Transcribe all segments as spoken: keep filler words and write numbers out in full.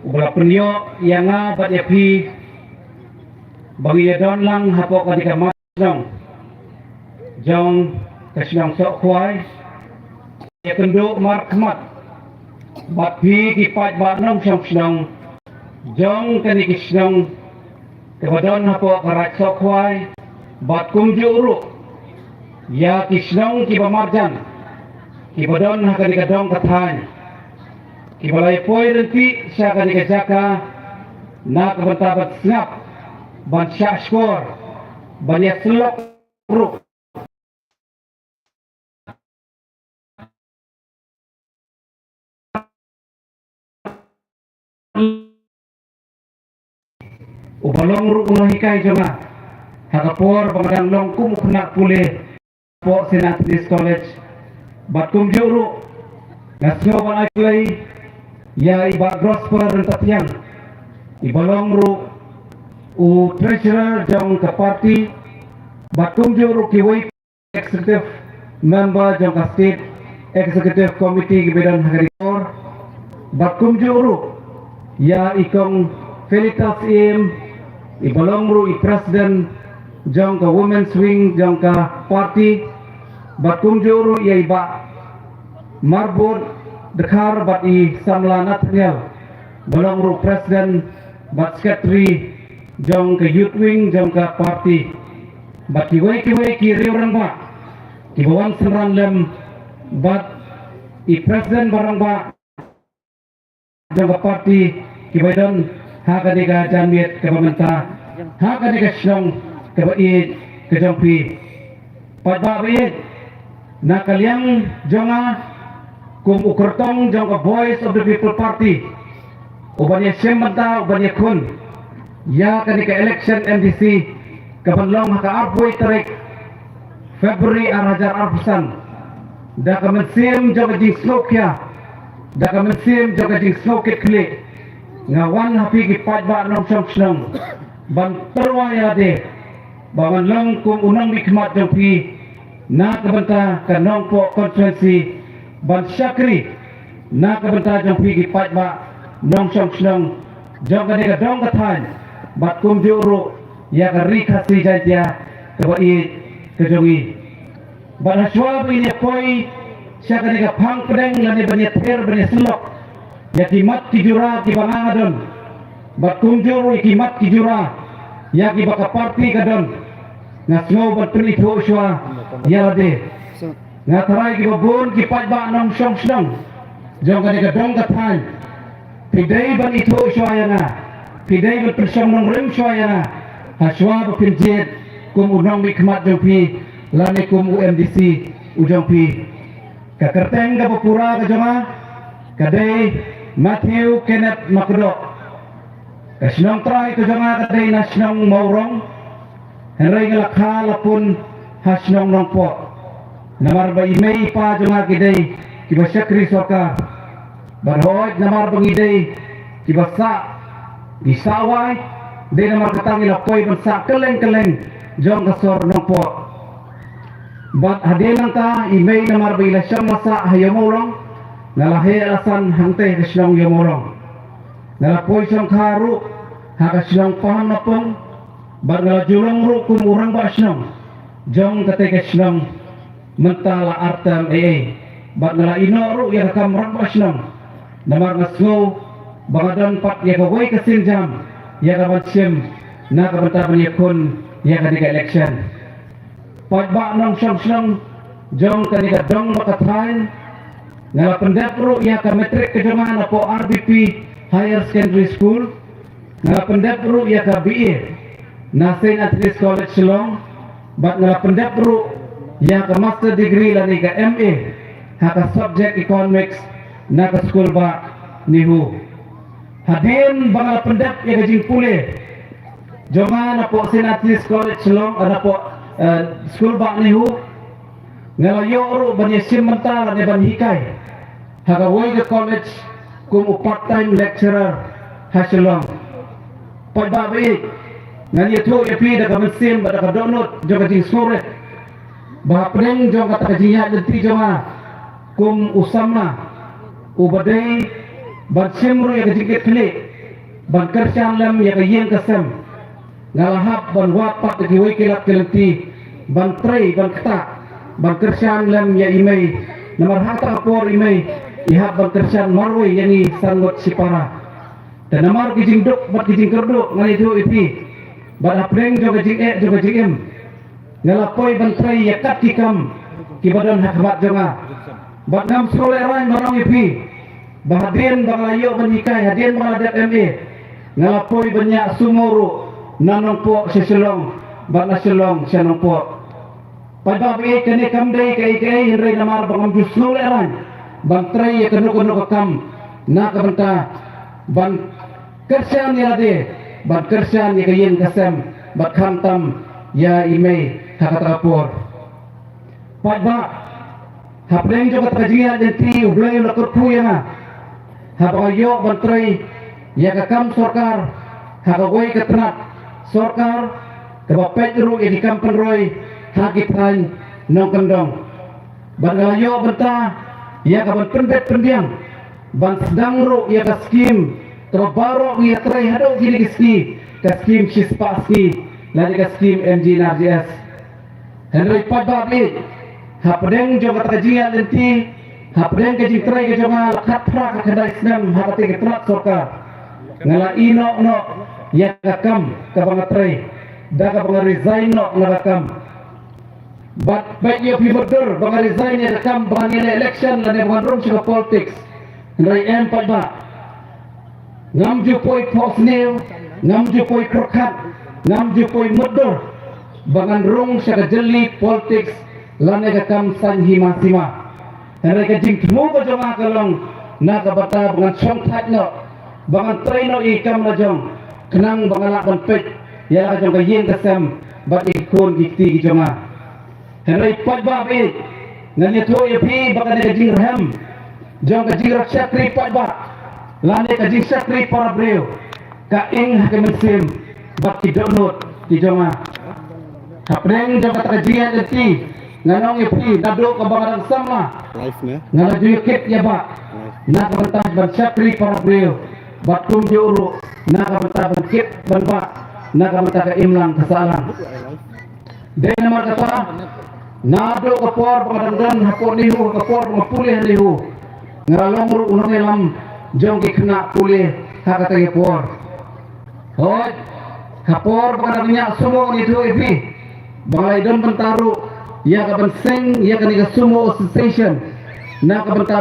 ba la pynïoh ïa nga bad ïa phi ba ngi ïa don lang hapoh kane ka mat shnong jong ka shnong Sohkhwai, ïa kynduh markhmat bad phi ki paidbah nongshong shnong jong kane ka shnong kaba don hapoh ka Raid Sohkhwai, bad kumjuh ruh ïa ki shnong kiba marjan kiba don ha kane ka dong ka thaiñ, kiba la ïa poi ryntih sha kane ka jaka na ka bynta ban sngap, ban shah shkor, ban ïa syllok ruh. Uba long ruh u nonghikai jong nga ha ka por ba nga dang long kum u khynnah pule hapoh Saint Anthony's College. Bad kumjuh ruh nga sngew ban ai khublei ïa i Bah Grosper Ryntathiang, iba long ruh u treasurer jong ka party, bad kumjuh ruh kiwei executive member jong ka State Executive Committee kiba don ha ka dei por. Bad kumjuh ruh ïa i Kong Felicitas Syiem, iba long ruh i president jong ka women's wing jong ka party. Bad kumjuh ruh ïa i Bah Marbud Dkhar bad i samla Nathaniel, ba long ruh president bad secretary jong ka youth wing jong ka party. Bad kiwei kiwei ki riew rangbah kiba wan synran lem bad i president ba rangbah jong ka party, kiba don ha kane ka janmiet kaba mynta ha kane ka shnong kaba ïeit ka jong phi. Paidbah ba ïeit, na ka liang jong nga kum u kyrtong jong ka Voice of the People Party, uban ïa shim bynta, uban ïa khun ïa kane ka election M D C kaban long ha ka arphew tarik February ar hajar arphew san, da ka mynsiem jong ka jingsngewkhia, da ka mynsiem jong ka jingsngewkitkhlieh, nga wan ha phi ki paidbah nongshong shnong ban tyrwa ïa lade ba ngan long kum u nongmihkhmat jong phi na ka bynta ka Nongpoh constituency, ban shakri na ka bynta jong phi ki paidbah nongshong shnong jong kane ka dong ka thaiñ, bad kumjuh ruh ïa ka Ri Khasi Jaiñtia kaba ïeit ka jong ngi. Bad hashwa ba ngin ïa poi sha kane ka phang pdeng lane ban ïa ther ban ïa syllok ïa ki mat ki jura kiba nga nga don, bad kumjuh ruh ïa ki mat ki jura ïa kiba ka party ka don, nga sngew ban pynithuh shuwa ïa lade. Nga tharai kiba bun ki paidbah nongshong shnong jong kane ka dong ka thaiñ, phi dei ban ithuh shuwa ïa nga, phi dei ban pynshong nongrim shuwa ïa nga hashwa ba phin jied kum u nongmihkhmat jong phi lane kum u M D C u jong phi. Ka kyrteng kaba pura ka jong nga ka dei Matthew Kenneth Makdoh. Ka shnong trai ka jong nga ka dei na shnong Mawrong, hynrei nga la kha la pun ha shnong Nongpoh. Namar ba i mei i pa jong nga ki dei kiba shakri sorkar, bad hooid namar ba ngi dei kiba sah, ngi sah wai, dei namar kata ngi la poi ban sah kylleng kylleng jong ka sor Nongpoh. Bad hadien nangta i mei namar ba i la shong la sah ha Ïawmawlong, nga la heh la san hangtei ha ka shnong Ïawmawlong. Nga la poi shongkha ruh ha ka shnong Pahamnapong, bad nga la ju long ruh kum u rangbah shnong jong katei ka shnong mynta la ar term ei ei. Bad nga la ïehnoh ruh ïa ka kam rangbah shnong namar nga sngew ba nga don pat ïa kawei ka sienjam ïa ka ban shim na ka bynta ban ïakhun ïa kane ka election. Paidbah nongshong shnong jong kane ka dong bad ka thaiñ, nga la pyndep ruh ïa ka matric ka jong nga napoh R B P Higher Secondary School. Nga la pyndep ruh ïa ka B A na Saint Anthony's College Shillong, bad nga la pyndep ruh ïa ka master degree lane ka M A ha ka subject economics na ka skul bah NEHU. Hadien ba nga la pyndep ïa ka jingpule jong nga napoh Saint Anthony's College Shillong, eh, napoh, eh, skul bah NEHU, nga la ïoh ruh ban ïa shim bynta lane ban hikai ha kawei ka college kum u part time lecturer ha Shillong. Paidbah ba ïeit, ngan ïathuh ïa phi da ka mynsiem bad da ka dohnud jong ka jingsngewrit ba hapdeng jong kata ka jingïaid lynti jong nga kum u samla uba dei ban shim ruh ïa ka jingkitkhlieh ban kyrshan lem ïa ka ïing ka sem. Nga la hap ban wad pat da kiwei ki lad ki lynti ban trei ban ktah ban kyrshan lem ïa i mei. Namar ha kata ka por i mei i hap ban kyrshan marwei ïa ngi san ngut shipara. Te namar ki jingduk bad ki jingkyrduh ngan ïathuh ïa phi bad hapdeng jong ka jingeh jong ka jingim, nga la poi ban trei ïa kat ki kam kiba don ha khmat jong nga. Bad ngam sngewlehraiñ ban ong ïa phi ba hadien ba nga la ïoh ban hikai, hadien ba nga la dep M A, nga la poi ban ñiah sumo ruh na Nongpoh sha Shillong bad na Shillong sha Nongpoh. Paidbah ba ïeit, kane kam dei kaei kaei, hynrei namar ba ngam ju sngewlehraiñ ban trei ïa kano kano ka kam na ka bynta ban kyrshan ïa lade, ban kyrshan ïa ka ïing ka sem bad khamtam ïa i mei ha kata ka por. Paidbah, hapdeng jong kata ka jingïaid lynti U Blei u la kyrkhu ïa nga haba nga ïoh ban trei ïa ka kam sorkar ha kawei ka tnat sorkar kaba peit ruh ïa ki kam pynroi ha ki thaiñ nongkyndong. Bad nga la ïoh bynta ïa ka ban pynbeit pynbiang ban sdang ruh ïa ka skim kaba baroh ngi ïatrei haduh kine ki sngi, ka skim shispah sngi lane ka skim M G N R G S. Hynrei paidbah ba ïeit, hapdeng jong kata ka jingïaid lynti, hapdeng ka jingtrei ka jong nga la khatphra ka khyndai snem ha kata ka tnat sorkar, nga la ïehnoh noh ïa ka kam kaba nga trei da kaba nga resign noh na ka kam. Bad peit ïa phi mutdur ba nga resign ïa ka kam ba ngan ïaleh election lane ba ngan rung sha ka politics. Hynrei em paidbah, ngam ju poi phohsniew, ngam ju poi pyrkhat, ngam ju poi mutdur ba ngan rung sha ka jylli politics lane ka kam saiñ hima sima. Hynrei ka jingthmu ka jong nga ka long na ka bynta ba ngan shongthait noh, ba ngan trei noh ïa i kam la jong, khnang ba nga lah ban peit ïa la ka jong ka ïing ka sem bad ïa ki khun ki kti ki jong nga. Hynrei paidbah ba ïeit, ngan ïathuh ïa phi ba kane ka jingrhem jong ka jingrep shakri paidbah lane ka jingshakri para briew ka ing ha ka mynsiem bad ki dohnud ki jong nga. Hapdeng jong kata ka jingïaid lynti, ngan ong ïa phi naduh kaba nga dang samla, live ne, nga la ju ïakit ïa bah, live, na ka bynta ban shakri para briew bad kumjuh ruh na ka bynta ban kit ban bah na ka bynta ka imlang ka sahlang. Dei namar kata, naduh ka por ba nga dang don hapoh NEHU, ka por ba nga pule ha NEHU, nga la long ruh u nongïalam jong ki khynnah pule ha kata ka por. Hooid, ka por ba nga dang ñiah sumo, ngi ïathuh ïa phi ba nga la ïadon bynta ruh ïa ka ban seng ïa kane ka Sumo Association na ka bynta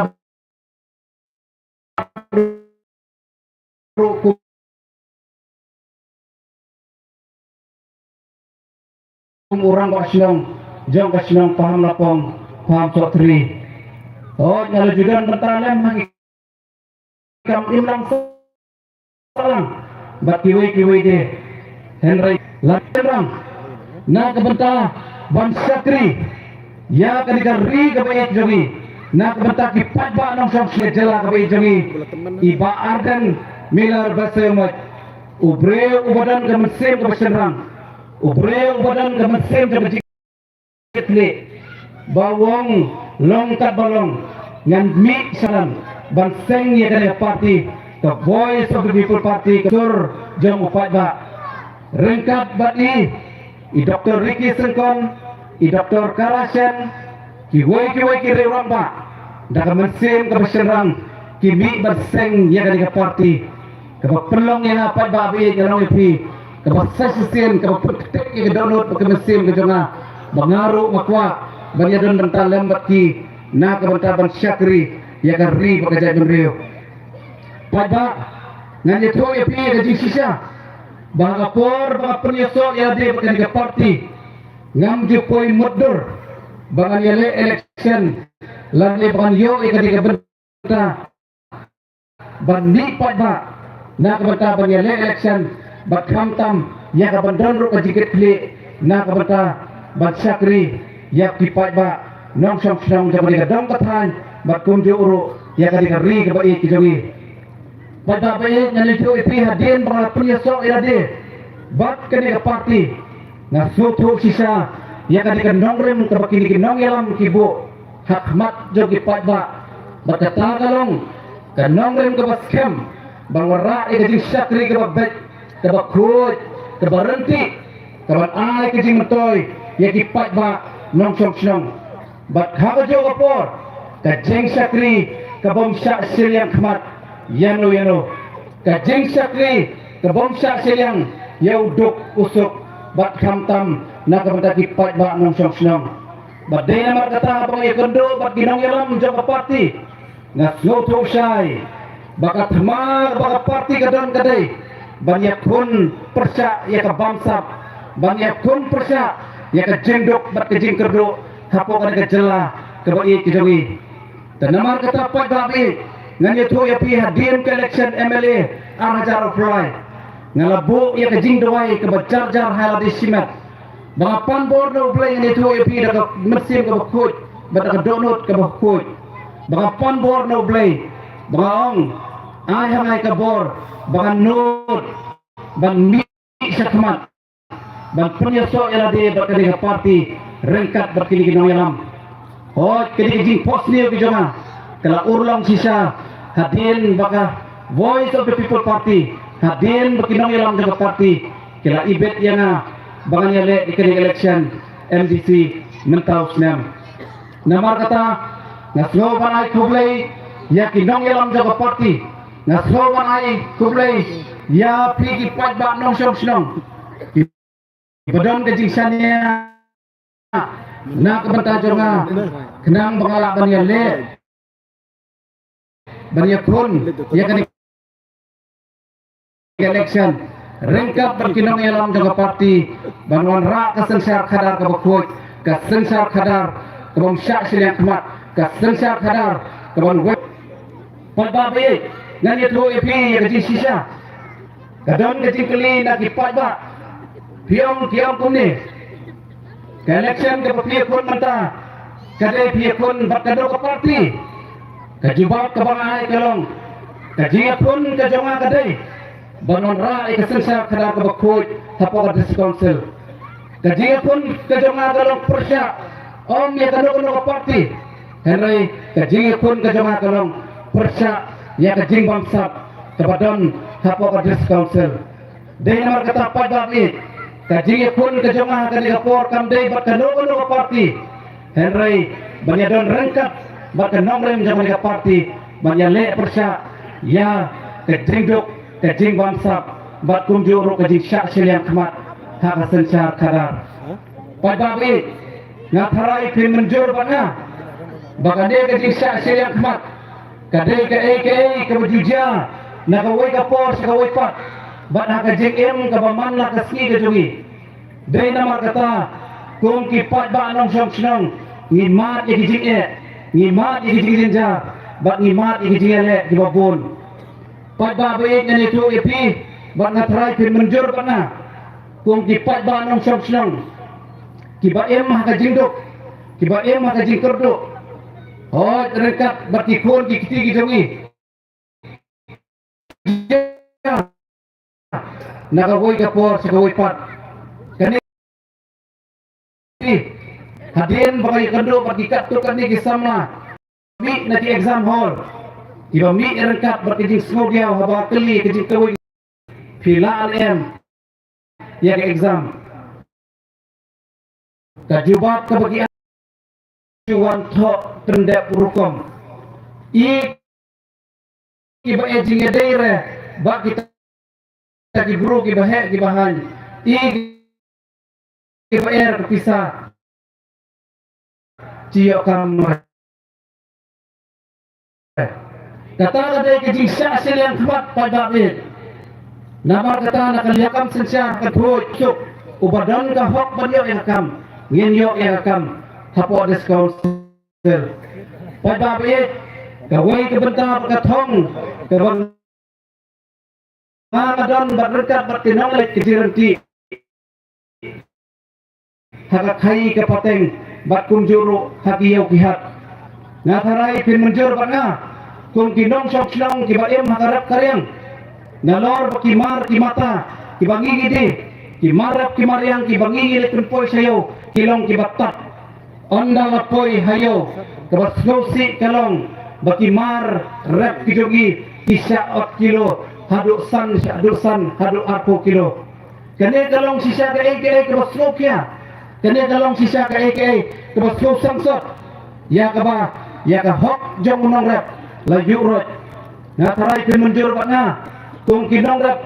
ruh kum u rangbah shnong jong ka shnong Pahamlapong, Pahamsohthri. Hooid, nga la ju don bynta lem ha ki kam imlang sahlang bad kiwei kiwei de. Hynrei la tynrang na ka bynta ban shakri ïa kane ka ri kaba ïeit jong ngi, na ka bynta ki paidbah nongshong shnong jylla kaba ïeit jong ngi, i Bah Ardent Miller Basaiawmoit, u briew uba don ka mynsiem kaba shynrang, u briew uba don ka mynsiem kaba jingkitkhlieh, ba u ong long katba long, ngan mih shalan ban seng ïa kane ka party, ka Voice of the People Party, ka sur jong u paidbah. Ryngkat bad i, i Doktor Ricky Syngkon, i Doktor Kara Shen, kiwei kiwei ki riew rangbah, da ka mynsiem kaba shynrang ki mih ban seng ïa kane ka party. Kaba pynlong ïa nga paidbah ba ïeit, ngan ong ïa phi, kaba sa shisien kaba pynktek ïa ka dohnud bad ka mynsiem ka jong nga, ba nga ruh nga kwah ban ïadon bynta lem bad ki na ka bynta ban shakri ïa ka ri bad ka jaitbynriew. Paidbah, ngan ïathuh ïa phi ka jingshisha ba ha ka por ba nga pynïasoh ïa lade bad kane ka party, ngam ju poi mutdur ba ngan ïaleh election lane ba ngan ïoh ïa kane ka bynta ban mih paidbah na ka bynta ban ïaleh election, bad khamtam ïa ka ban don ruh ka jingkitkhlieh na ka bynta ban shakri ïa ki paidbah nongshong shnong jong kane ka dong ka thaiñ bad kumjuh ruh ïa kane ka ri kaba ïeit ka jong ngi. Paidbah ba ïeit, ngan ïathuh ïa phi, hadien ba nga la pynïasoh ïa lade bad kane ka party, nga sngewthuh shisha ïa kane ka nongrim kaba kine ki nongïalam ki buh ha khmat jong ki paidbah. Bad kata ka long ka nongrim kaba skhem, ban wanrah ïa ka jingshakri kaba beit, kaba khuid, kaba ryntih, kaban ai ka jingmyntoi ïa ki paidbah nongshong shnong. Bad ha kajuh ka por, ka jingshakri kabym shah shiliang khmat ïano ïano, ka jingshakri kabym shah shiliang ïa u duk u suk, bad khamtam na ka bynta ki paidbah nongshong shnong. Bad dei namar kata ba nga ïakynduh bad ki nongïalam jong ka party, nga sngewthuh shai ba ka thma ba ka party ka don ka dei ban ïakhun pyrshah ïa ka bamsap, ban ïakhun pyrshah ïa ka jingduk bad ka jingkyrduh hapoh kane ka jylla kaba ïeit ka jong ngi. Te namar kata paidbah ba ïeit, ngan ïathuh ïa phi, hadien ka election M L A ar hajar arphew lai, nga la buh ïa ka jingduwai kaba jar jar ha lade shimet, ba nga pan bor na U Blei, ngan ïathuh ïa phi, da ka mynsiem kaba khuid bad da ka dohnud kaba khuid, ba nga pan bor na U Blei, ba nga ong, ai ha nga ïa ka bor ba ngan nud ban mih shakhmat, ban pynïasoh ïa lade bad kane ka party ryngkat bad kine ki nongïalam. Hooid, kane ka jingphohsniew ka jong nga ka la urlong shisha hadien ba ka Voice of the People Party, hadien ba ki nongïalam jong ka party ki la ibit ïa nga ba ngan ïaleh ïa kane ka election M D C mynta u snem. Namar kata, nga sngew ban ai khublei ïa ki nongïalam jong ka party, nga sngew ban ai khublei ïa phi ki paidbah nongshong shnong kiba don ka jingshaniah na ka bynta jong nga, khnang ba nga lah ban ïaleh, ban ïakhun ïa kane ka election ryngkat bad ki nongïalam jong ka party, ban wanrah ka synshar khadar kaba khuid, ka synshar khadar kabym shah shiliang khmat, ka synshar khadar kaban weng. Paidbah ba ïeit, ngan ïathuh ïa phi ïa ka jingshisha. Ka don ka jingkylli na ki paidbah, phi ong, ki ong kumne, ka election kaba phi ïakhun mynta ka dei phi ïakhun bad kano ka party? Ka jubab kaba nga ai ka long, ka jingïakhun ka jong nga ka dei ban wanrah ïa ka synshar khadar kaba khuid hapoh ka District Council. Ka jingïakhun ka jong nga ka long pyrshah, ym ïa kano kano ka party, hynrei ka jingïakhun ka jong nga ka long pyrshah ïa ka jingbamsap kaba don hapoh ka District Council. Dei namar kata paidbah ba ïeit, ka jingïakhun ka jong nga ha kane ka por kam dei bad kano kano ka party, hynrei ban ïadon ryngkat bad ka nongrim jong kane ka party, ban ïaleh pyrshah ïa ka jingduk, ka jingbamsap, bad kumjuh ruh ka jingshah shiliang khmat ha ka synshar khadar. Paidbah ba ïeit, nga tharai phin mynjur bad nga ba kane ka jingshah shiliang khmat ka dei kaei kaei kaba ju jia na kawei ka por sha kawei pat, bad ha ka jingim kaba man la ka sngi ka jong ngi. Dei namar kata, kum ki paidbah nongshong shnong, ngi mad ïa ki jingeh, ngi mad ïa ki jingjynjar, bad ngi mad ïa ki jingïaleh kiba bun. Paidbah ba ïeit, ngan ïathuh ïa phi bad nga tharai phin mynjur bad nga, kum ki paidbah nongshong shnong kiba im ha ka jingduk, kiba im ha ka jingkyrduh, hooid, ryngkat bad ki khun ki kti ki jong ngi, na kawei ka por sha kawei pat. Kane hadien ba nga ïakynduh bad ki katto katne ki samla mih na ki exam hall, kiba mih ryngkat bad ka jingsngewdiaw haba kylli ka jingkawei, phi lah ne em ïa ka exam? Ka jubab kaba ki ai, ju wan thoh pyndep rukom. I kiba eh jingïadei re bad kita ki briew kiba heh kiba haiñ. I kiba eh re ka pisa, shi ïoh kam re. Kata ka dei ka jingshah shiliang khmat paidbah ba ïeit. Namar kata na ka liang kam synshar ka thuid suk, uba don ka hok ban ïoh ïa ka kam, ngin ïoh ïa ka kam hapoh District Council. Paidbah ba ïeit, kawei ka bynta ba ka thong kaba nga nga don bad ryngkat bad ki nongleit ki jingryntih ha ka khaii ka pateng bad kumjuh ruh ha ki ïew ki hat. Nga tharai phin mynjur bad nga, kum ki nongshong shnong kiba im ha ka rep ka riang, nalor ba ki mar ki mata kiba ngi ngi die, ki mar rep ki mar riang kiba ngi ngi leit pynpoi sha ïew, ki long kiba tad. Ynda la poi ha ïew, kaba sngewsih ka long ba ki mar rep ki jong ngi ki shah ot kilo haduh san, shah haduh san haduh arphew kilo. Kane ka long shisha kaei kaei kaba sngewkhia. Kane ka long shisha kaei kaei kaba sngewsangsot. Ïa kaba, ïa ka hok jong u nongrep la ïuh roit. Nga tharai phin mynjur bad nga kum ki nongrep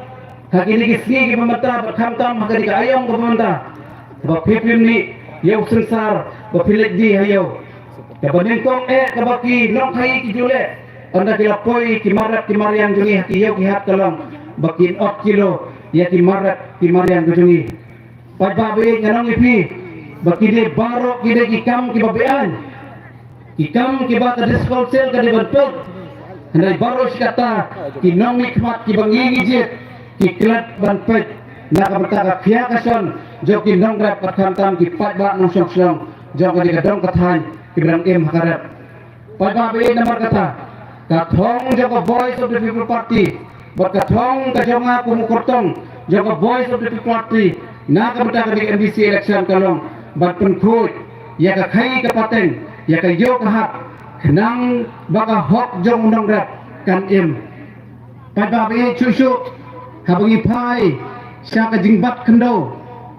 ha kine ki sngi kiba mynta bad khamtam ha kane ka aïom kaba mynta, ba phi phim mih ïa u synsar ba phi leit die ha ïew. Kaba nyngkong eh kaba ki nongkhaii ki ju leh, ynda ki la poi ki mar rep ki mar riang jong ngi ha ki ïew ki hat ka long ba kin ot kilo ïa ki mar rep ki mar riang ka jong ngi. Paidbah ba ïeit, ngan ong ïa phi ba kine baroh kine ki kam kiba beaiñ, ki kam kiba ka District Council ka dei ban peit. Hynrei baroh shi katta ki nongmihkhmat kiba ngi ngi jied ki klet ban peit na ka bynta ka khia ka shon jong ki nongrep bad khamtam ki paidbah nongshong shnong jong kane ka dong ka thaiñ kiba dang im ha ka rep. Paidbah ba ïeit, namar kata ka thong jong ka Voice of the People Party bad ka thong ka jong nga kum u kyrtong jong ka Voice of the People Party na ka bynta ka M D C election ka long ban pynkhuid ïa ka khaii ka pateng, ïa ka ïew ka hat, khnang ba ka hok jong u nongrep kan im. Paidbah ba ïeit, shuh shuh haba ngi phai sha ka jingbat khyndew,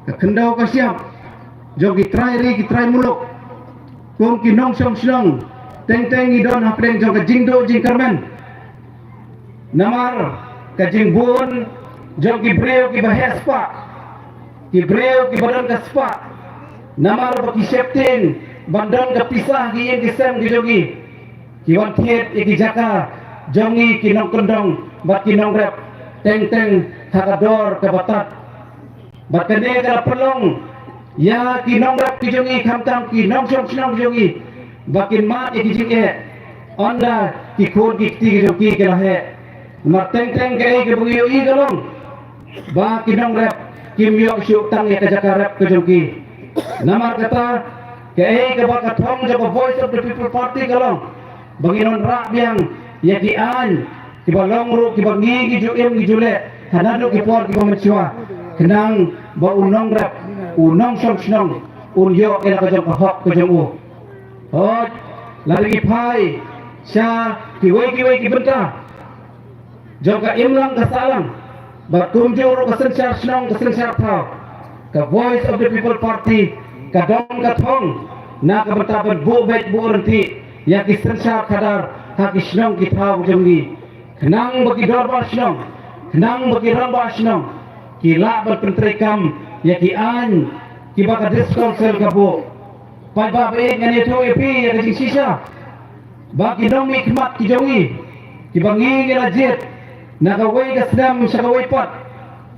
ka khyndew ka shyiap jong ki trai ri ki trai muluk, kum ki nongshong shnong, teng teng ngi don hapdeng jong ka jingduh jingkyrmen. Namar ka jingbun jong ki briew kiba heh spah, ki briew kiba don ka spah, namar ba ki sheptieng ban don ka pisa ha ki ïing ki sem ki jong ngi, ki wan thied ïa ki jaka jong ngi ki nongkyndong bad ki nongrep teng teng ha ka dor kaba tad. Bad kane ka la pynlong ïa ki nongrep ki jong ngi, khamtam ki nongshong shnong ki jong ngi, ba kin mad ïa ki jingeh ynda ki khun ki kti ki jong ki ki la heh. Namar teng teng kaei kaba ngi ïohi ka long ba ki nongrep kim ïoh shuh tang ïa ka jaka rep ka jong ki. Namar kata kaei kaba ka thong jong ka Voice of the People Party ka long ba ngin wanrah biang ïa ki aiñ kiba long ruh kiba ngi ngi ju im ngi ju leh ha naduh ki por kiba mynshuwa, khnang ba u nongrep, u nongshong shnong un ïoh ïa la ka jong ka hok ka jong u. Hooid, lada ngi phai sha kiwei kiwei ki bynta jong ka imlang ka sahlang bad kumjuh ruh ka synshar shnong ka synshar thaw, ka Voice of the People Party ka don ka thong na ka bynta ban buh beit buh ryntih ïa ki synshar khadar ha ki shnong ki thaw jong ngi, khnang ba ki dorbar shnong, khnang ba ki rangbah shnong ki lah ban pyntreikam ïa ki aiñ kiba ka District Council ka buh. Paidbah ba ïeit, ngan ïathuh ïa phi ïa ka jingshisha ba ki nongmihkhmat ki jong ngi kiba ngi ngi la jied na kawei ka snem sha kawei pat,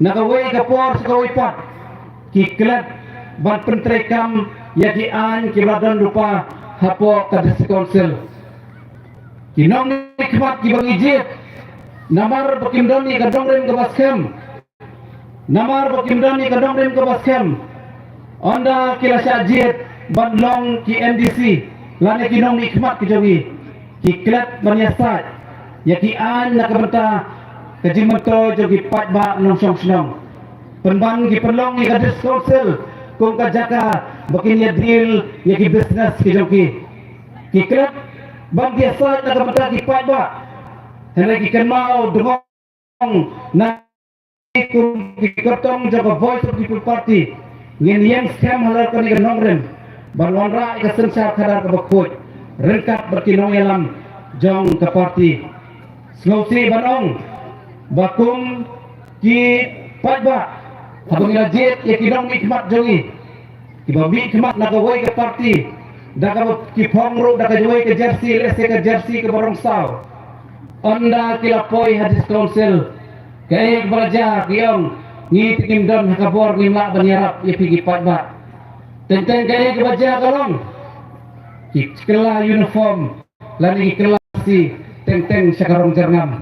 na kawei ka por sha kawei pat, ki klet ban pyntreikam ïa ki aiñ kiba la don lypa hapoh ka District Council. Ki nongmihkhmat kiba ngi jied namar ba kim don ïa ka nongrim kaba skhem, namar ba kim don ïa ka nongrim kaba skhem, ynda ki la shah jied ban long ki M D C lane ki nongmihkhmat ki jong ngi, ki klet ban ïasaid ïa ki aiñ na ka bynta ka jingmyntoi jong ki paidbah nongshong shnong. Pynban ki pynlong ïa ka District Council kum ka jaka ba kin ïa deal ïa ki business ki jong ki. Ki klet ban ïasaid na ka bynta ki paidbah. Hynrei ki kynmaw dngong na kum ki kyrtong jong ka Voice of the People Party, ngin ïeng skhem halor kane ka nongrim ban wanrah ïa ka synshar khadar kaba khuid ryngkat bad ki nongïalam jong ka party. Sngewsih ban ong ba kum ki paidbah, haba ngi la jied ïa ki nongmihkhmat jong ngi kiba mihkhmat na kawei ka party, da kaba ki phong ruh da kawei ka jersey, lehse ka jersey kaba rong saw, ynda ki la poi ha District Council, kaei kaba la jia, ki ong, ngi te ngim don ha ka bor, ngim lah ban ïarap ïa phi ki paidbah. Teng teng kaei kaba jia ka long, ki kylla uniform lane ki kylla jersey teng teng sha ka rong jyrngam.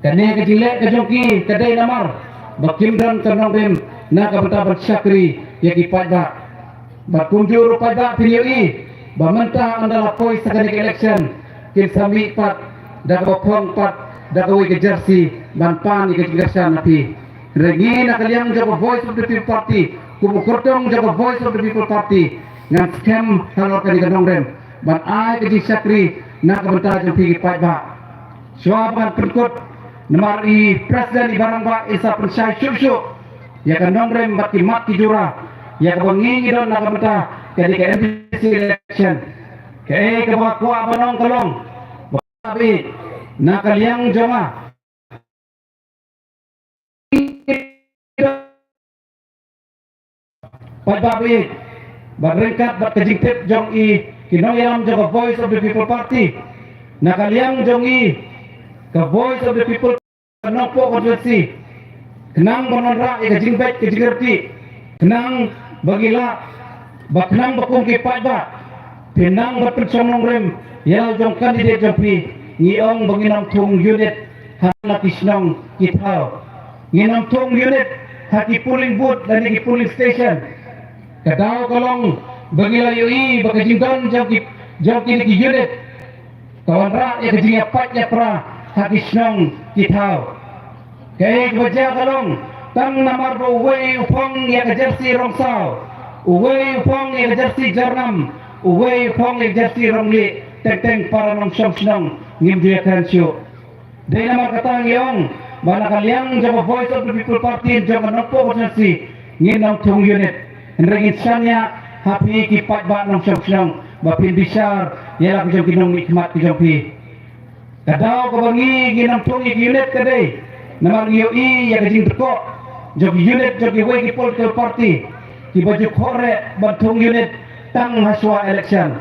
Kane ka jingleh ka jong ki ka dei namar ba kim don ka nongrim na ka bynta ban shakri ïa ki paidbah. Bad kumjuh ruh paidbah, phin ïohi ba mynta ynda la poi sha kane ka election, kin sa mih pat da kaba phong pat da kawei ka jersey ban pan ïa ka jingkyrshan na phi. Hynrei ngi na ka liang jong ka Voice of the People Party, kum u kyrtong jong ka Voice of the People Party, ngan skhem halor kane ka nongrim ban ai ka jingshakri na ka bynta jong phi ki paidbah. Shuwa ba ngan pynkut Namar i president i ba rangbah i sa pynshai shuh shuh ïa ka nongrim bad ki mat ki jura ïa kaba ngi ngi don na ka bynta ka dei ka M D C election. Kaei kaba kwah ban ong ka long ba na ka liang jong nga paidbah ba ïeit, bad ryngkat bad ka jingtip jong i ki nongïalam jong ka Voice of the People Party, na ka liang jong i ka Voice of the People Party Nongpoh constituency, khnang ban wanrah ïa ka jingbeit ka jingkyrkieh, khnang ba ngi lah ba khnang ba kum ki paidbah phin nang ban pynshong nongrim ïa la jong candidate jong phi. Ngi ong ba ngin ym thung unit ha la ki shnong ki thaw, ngin ym thung unit ha ki polling booth lane ki polling station. Ka daw ka long ba ngi la ïohi ba ka jingdon jong ki, jong kine ki unit ka wanrah ïa ka jingïapait ïapra ha ki shnong ki thaw. Kaei kaba jia ka long tang namar ba uwei u phong ïa ka jersey rong saw, uwei u phong ïa ka jersey jarngam, uwei u phong ïa ka jersey rong lieh, teng teng para nongshong shnong ngim ju ïakren shuh. Dei namar kata ngi ong ba na ka liang jong ka Voice of the People Party jong ka Nongpoh constituency ngin ym thung unit. Hynrei ngin shaniah ha phi ki paidbah nongshong shnong ba phin bishar ïa la ki jong ki nongmihkhmat ki jong phi. Ka daw kaba ngi ngin ym thung ïa ki unit ka dei namar ngi ïohi ïa ka jingdkoh jong ki unit jong kiwei ki political party kiba ju khohreh ban thung unit tang ha shuwa election.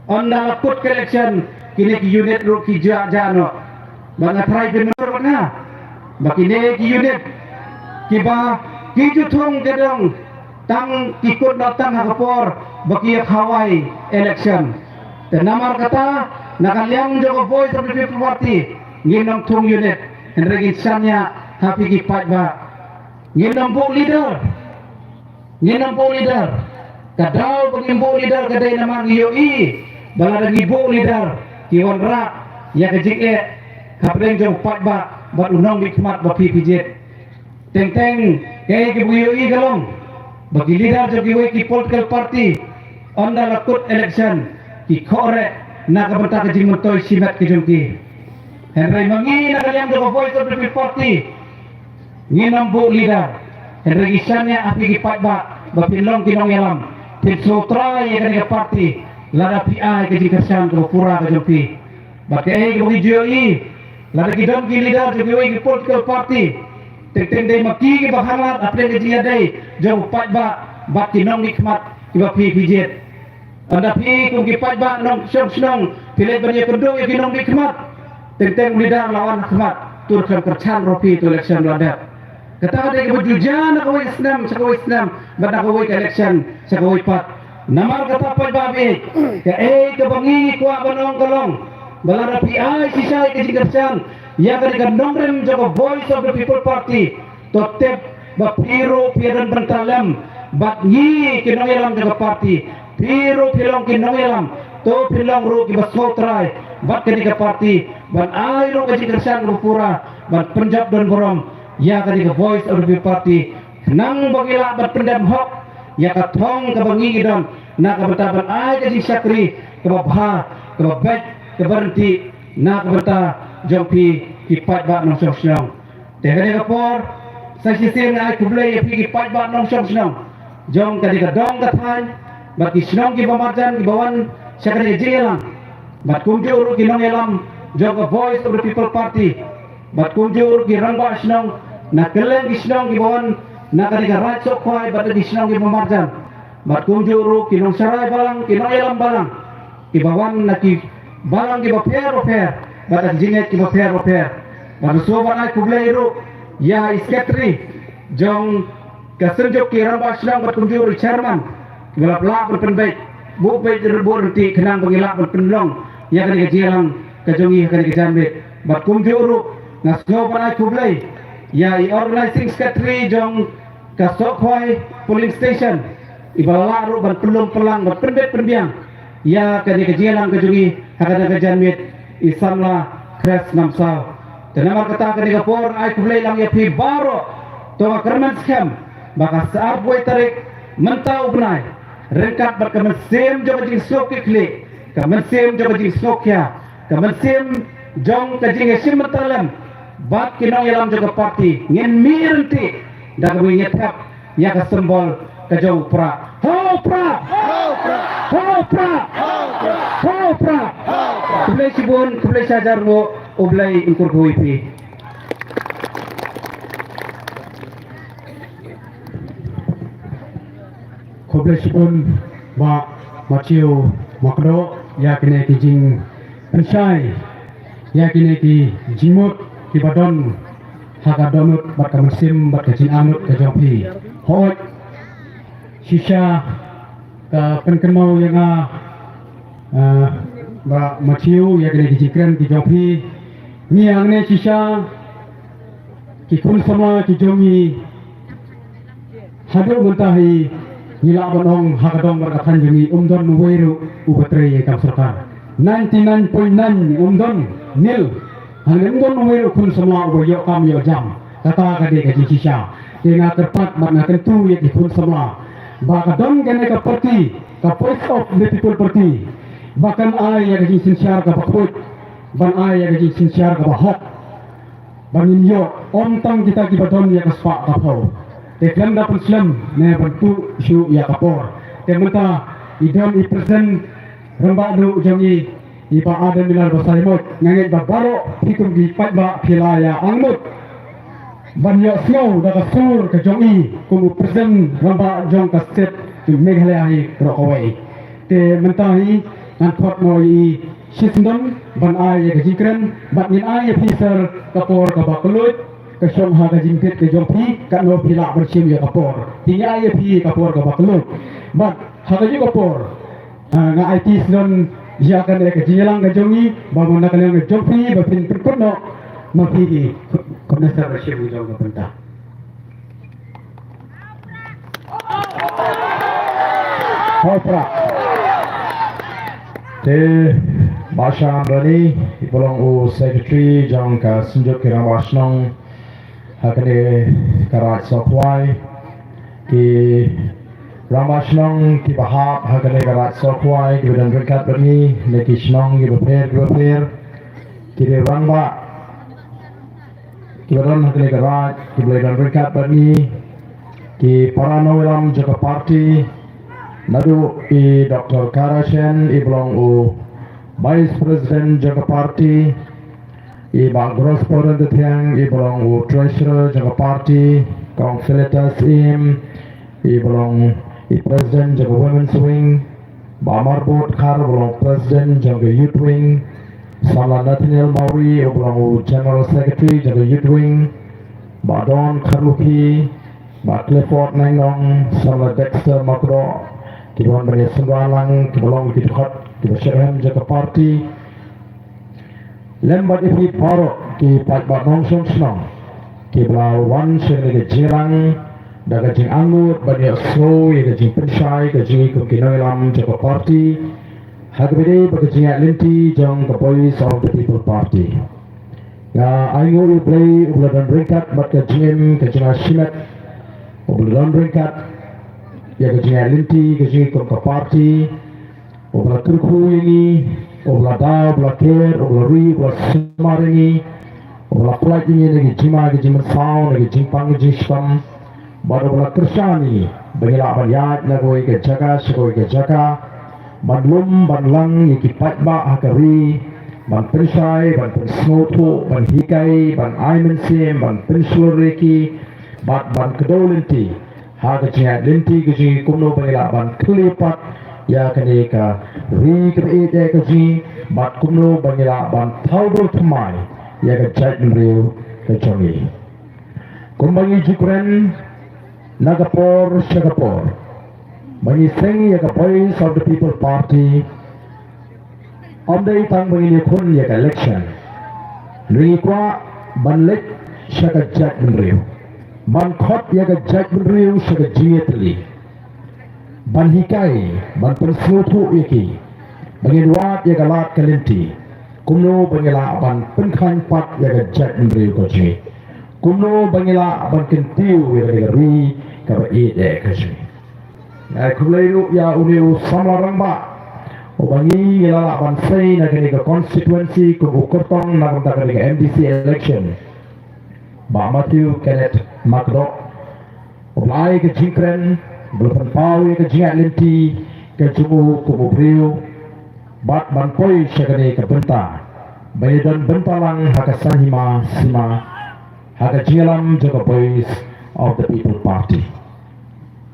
Ynda la kut ka election kine ki unit ruh ki jah jah noh. Ba nga tharai phin ïohi ruh nga ba kine ki unit kiba ki ju thung ka dong tang ki kut noh tang ha ka por ba ki ïa khawai election. Te namar kata na ka liang jong ka Voice of the People Party ngin ym thung unit, hynrei ngin shaniah ha phi ki paidbah. Ngin ym buh leader, ngin ym buh leader. Ka daw ba ngim buh leader ka dei namar ngi ïohi ba lada ngi buh leader ki wanrah ïa ka jingeh hapdeng jong u paidbah bad u nongmihkhmat ba phi phi jied. Teng teng kaei kaba ngi ïohi ka long ba ki leader jong kiwei ki political party ynda la kut election ki khohreh na ka bynta ka jingmyntoi shimet ka jong ki. Hynrei ma ngi na ka liang jong ka Voice of the People Party ngin ym buh leader, hynrei ngi shaniah ha phi ki paidbah ba phin long ki nongïalam, phin sngewtrai ïa kane ka party lada phi ai ka jingkyrshan kaba pura ka jong phi. Bad kaei kaba ngi ju ïohi lada ki don ki leader jong kiwei ki political party, teng teng dei ma ki kiba hanglad hapdeng ka jingïadei jong u paidbah bad ki nongmihkhmat kiba phi phi jied. Ynda phi kum ki paidbah nongshong shnong phi leit ban ïakynduh ïa ki nongmihkhmat, teng teng u leader la wan ha khmat, tur khlem kyrchan ruh phi, to election la dep. Kata ka dei kaba ju jia na kawei ka snem sha kawei ka snem bad na kawei ka election sha kawei pat. Namar kata paidbah ba ïeit, kaei kaba ngi ngi kwah ban ong ka long ba lada phi ai shisha ïa ka jingkyrshan ïa kane ka nongrim jong ka Voice of the People Party, to tip ba phi ruh phi ïadon bynta lem bad ngi ki nongïalam jong ka party. Phi ruh phi long ki nongïalam, to phi long ruh kiba sngewtrai bad kane ka party ban ai ruh ka jingkyrshan kaba pura ban pynjop don burom ïa kane ka Voice of the People Party, khnang ba ngi lah ban pyndem hok ïa ka thong kaba ngi ngi don na ka bynta ban ai ka jingshakri kaba bha, kaba beit, kaba ryntih na ka bynta jong phi ki paidbah nongshong shnong. Te ha kane ka por sa shisien nga ai khublei ïa phi ki paidbah nongshong shnong jong kane ka dong ka thaiñ bad ki shnong kiba marjan kiba wan sha kane ka jingïalang, bad kumjuh ruh ki nongïalam jong ka Voice of the People Party, bad kumjuh ruh ki rangbah shnong na kylleng ki shnong kiba wan na kane ka Raid Sohkhwai bad ki shnong kiba marjan, bad kumjuh ruh ki nongsharai balang, ki nongïalam balang kiba wan na ki balang kiba pher ba pher bad na ki jingngeit kiba pher ba pher. Bad nga sngewbha ban ai khublei ruh ïa i Secretary jong ka Synjuk ki Rangbah Shnong bad kumjuh ruh i Chairman kiba la lah ban pynbeit, buh beit, buh ryntih khnang ba ngi lah ban pynlong ïa kane ka jingïalang ka jong ngi ha kane ka janmiet. Bad kumjuh ruh nga sngewbha ban ai khublei ïa i Organising Secretary jong ka Sohkhwai Polling Station iba la lah ruh ban pynlum pynlang, ban pynbeit pynbiang ïa kane ka jingïalang ka jong ngi ha kane ka janmiet, i samla Khrest Namsaw. Te namar kata kane ka por nga ai khublei lang ïa phi baroh. To nga kyrmen skhem ba ka sa arphew tarik mynta u bnai, ryngkat bad ka mynsiem jong ka jingsngewkhia khlieh, ka mynsiem jong ka jingsngewkhia, ka mynsiem jong ka jingïashim bynta lem, Bad ki nongïalam jong ka party ngin mih ryntih da kaba ngin ïa thep ïa ka symbol ka jong u prah. Ho prah! Ho prah! Ho prah! Khublei shibun, khublei shihajar nguh, U Blei un kyrkhu ïa phi. Khublei shibun Bah Matthew Makdoh ïa kine ki jingpynshai, ïa kine ki jingmut kiba don ha ka dohnud bad ka mynsiem bad ka jingangnud ka jong phi. Hooid, shisha ka pynkynmaw ïa nga, ah, Bah Matthew, ïa kine ki jingkren ki jong phi. Ngi hangne shisha ki khun samla ki jong ngi, haduh mynta hi ngi lah ban ong ha ka dong bad ka thaiñ jong ngi um don uwei ruh uba trei ïa ka sorkar. Ninety nine point nine um don, nil. Hangne um don uwei ruh khun samla uba ïoh kam ïoh jam. Kata ka dei ka jingshisha. Te nga kyrpad bad nga kyntu ïa ki khun samla ba ka don kane ka party, ka Voice of the People Party, ba kan ai ïa ka jingsynshar kaba khuid, ban ai ïa ka jingsynshar kaba hok. Ba ngin ïoh, ym tang kita kiba don ïa ka spah ka phew. Te khlem da pynslem ne ban tuh shuh ïa ka por. Te mynta i don i president rangbah duh jong ngi, i Bah Adam Miller Basaiawmoit, nga ngeit ba baroh phi kum ki paidbah phi la ïa angnud ban ïohsngew da ka sur ka jong i kum u president rangbah jong ka state Meghalaya hi baroh kawei. Te mynta hi ngan khot noh ïa i shisyndon ban ai ïa ka jingkren, bad ngin ai ïa phi sir ka por kaba kylluid, ka shong ha ka jingbit ka jong phi, katno phi lah ban shim ïa ka por. Te ngi ai ïa phi ka por kaba kylluid. Bad ha kajuh ka por, ah, nga aiti shisyndon ïa kane ka jingïalang ka jong ngi, ba ma na ka liang ka jong phi ba phin pynkut noh, ma phi hi, kumne sir ba shim ïa jong ka bynta. Ho prah. Te Bah Shan Rani, iba long u secretary jong ka Synjuk ki Rangbah Shnong ha kane ka Raid Sohkhwai, ki Rangbah Shnong kiba hap ha kane ka Raid Sohkhwai, kiba don ryngkat bad ngi na ki shnong kiba pher kiba pher, ki dei rangbah kiba don ha kane ka Raid, kiba la don ryngkat bad ngi, ki para nongïalam jong ka party, naduh i Doctor Kara Shen, iba long u Vice President jong ka party, i Bah Grospo Ryntathiang, iba long u Treasurer jong ka party, Kong Philetas Im, iba long i President jong ka Women's Wing, Bah Marbud Khar, uba long President jong ka Youth Wing, Samla Nathaniel Mawrie, uba long u General Secretary jong ka Youth Wing, Bah Don Kharlukhi, Bah Clifford Naingnong, Samla Dexter Makdoh, kiba wan ban ïa synran lang, kiba long ki dkhot kiba shitrhem jong ka party, lem bad ïa phi baroh ki paidbah nongshong shnong kiba la wan sha kane ka jingïalang da ka jingangnud ban ïohsngew ïa ka jingpynshai ka jong ngi kum ki nongïalam jong ka party ha kaba ïadei bad ka jingïaid lynti jong ka Voice of the People Party. Nga ainguh ïa U Blei uba la don ryngkat bad ka jingim ka jong nga shimet, uba la don ryngkat ïa ka jingïaid lynti ka jong ngi kum ka party, uba la kyrkhu ïa ngi, uba la da, uba la ker, uba la ri, uba la sumar ïa ngi, uba la pynlait ïa ngi na ki jingma ki jingmynsaw, na ki jingpang ki jingshitom, bad uba la kyrshan ïa ngi ba ngi lah ban ïaid na kawei ka jaka sha kawei ka jaka, ban lum ban lang ïa ki paidbah ha ka ri, ban pynshai, ban pynsngewthuh, ban hikai, ban ai mynsiem, ban pynshlur ïa ki, bad ban kdew lynti ha ka jingïaid lynti ka jong ngi, kumno ba ngi lah ban khlieh pat ïa kane ka ri kaba ïeit ka jong ngi, bad kumno ba ngi lah ban thaw dewthymmai ïa ka jaitbynriew ka jong ngi. Kumba ngi ju kren na ka por sha ka por ba ngi seng ïa ka Voice of the People Party, ym dei tang ba ngin ïakhun ïa ka election. Ngi kwah ban leit sha ka jaitbynriew, ban khot ïa ka jaitbynriew sha ka jingïatylli, ban hikai, ban pynsngewthuh ïa ki, ba ngin wad ïa ka lad ka lynti, kumno ba ngi lah ban pynkheiñ pat ïa ka jaitbynriew ka jong ngi, kumno ba ngi lah ban kyntiew ïa ka ri kaba ïeit ka jong ngi. Nga ai khublei ruh ïa une u samla rangbah uba ngi, ngi la lah ban sei na kane ka constituency kum u kyrtong na ka bynta kane ka M D C election. Bah Matthew Kenneth Makdoh, u ba la ai ka jingkren, u ba la pynpaw ïa ka jingïaid lynti ka jong u kum u briew, bad ban poi sha kane ka bynta ba ïa don bynta lang ha ka saiñ hima sima ha ka jingïalam jong ka Voice of the People Party.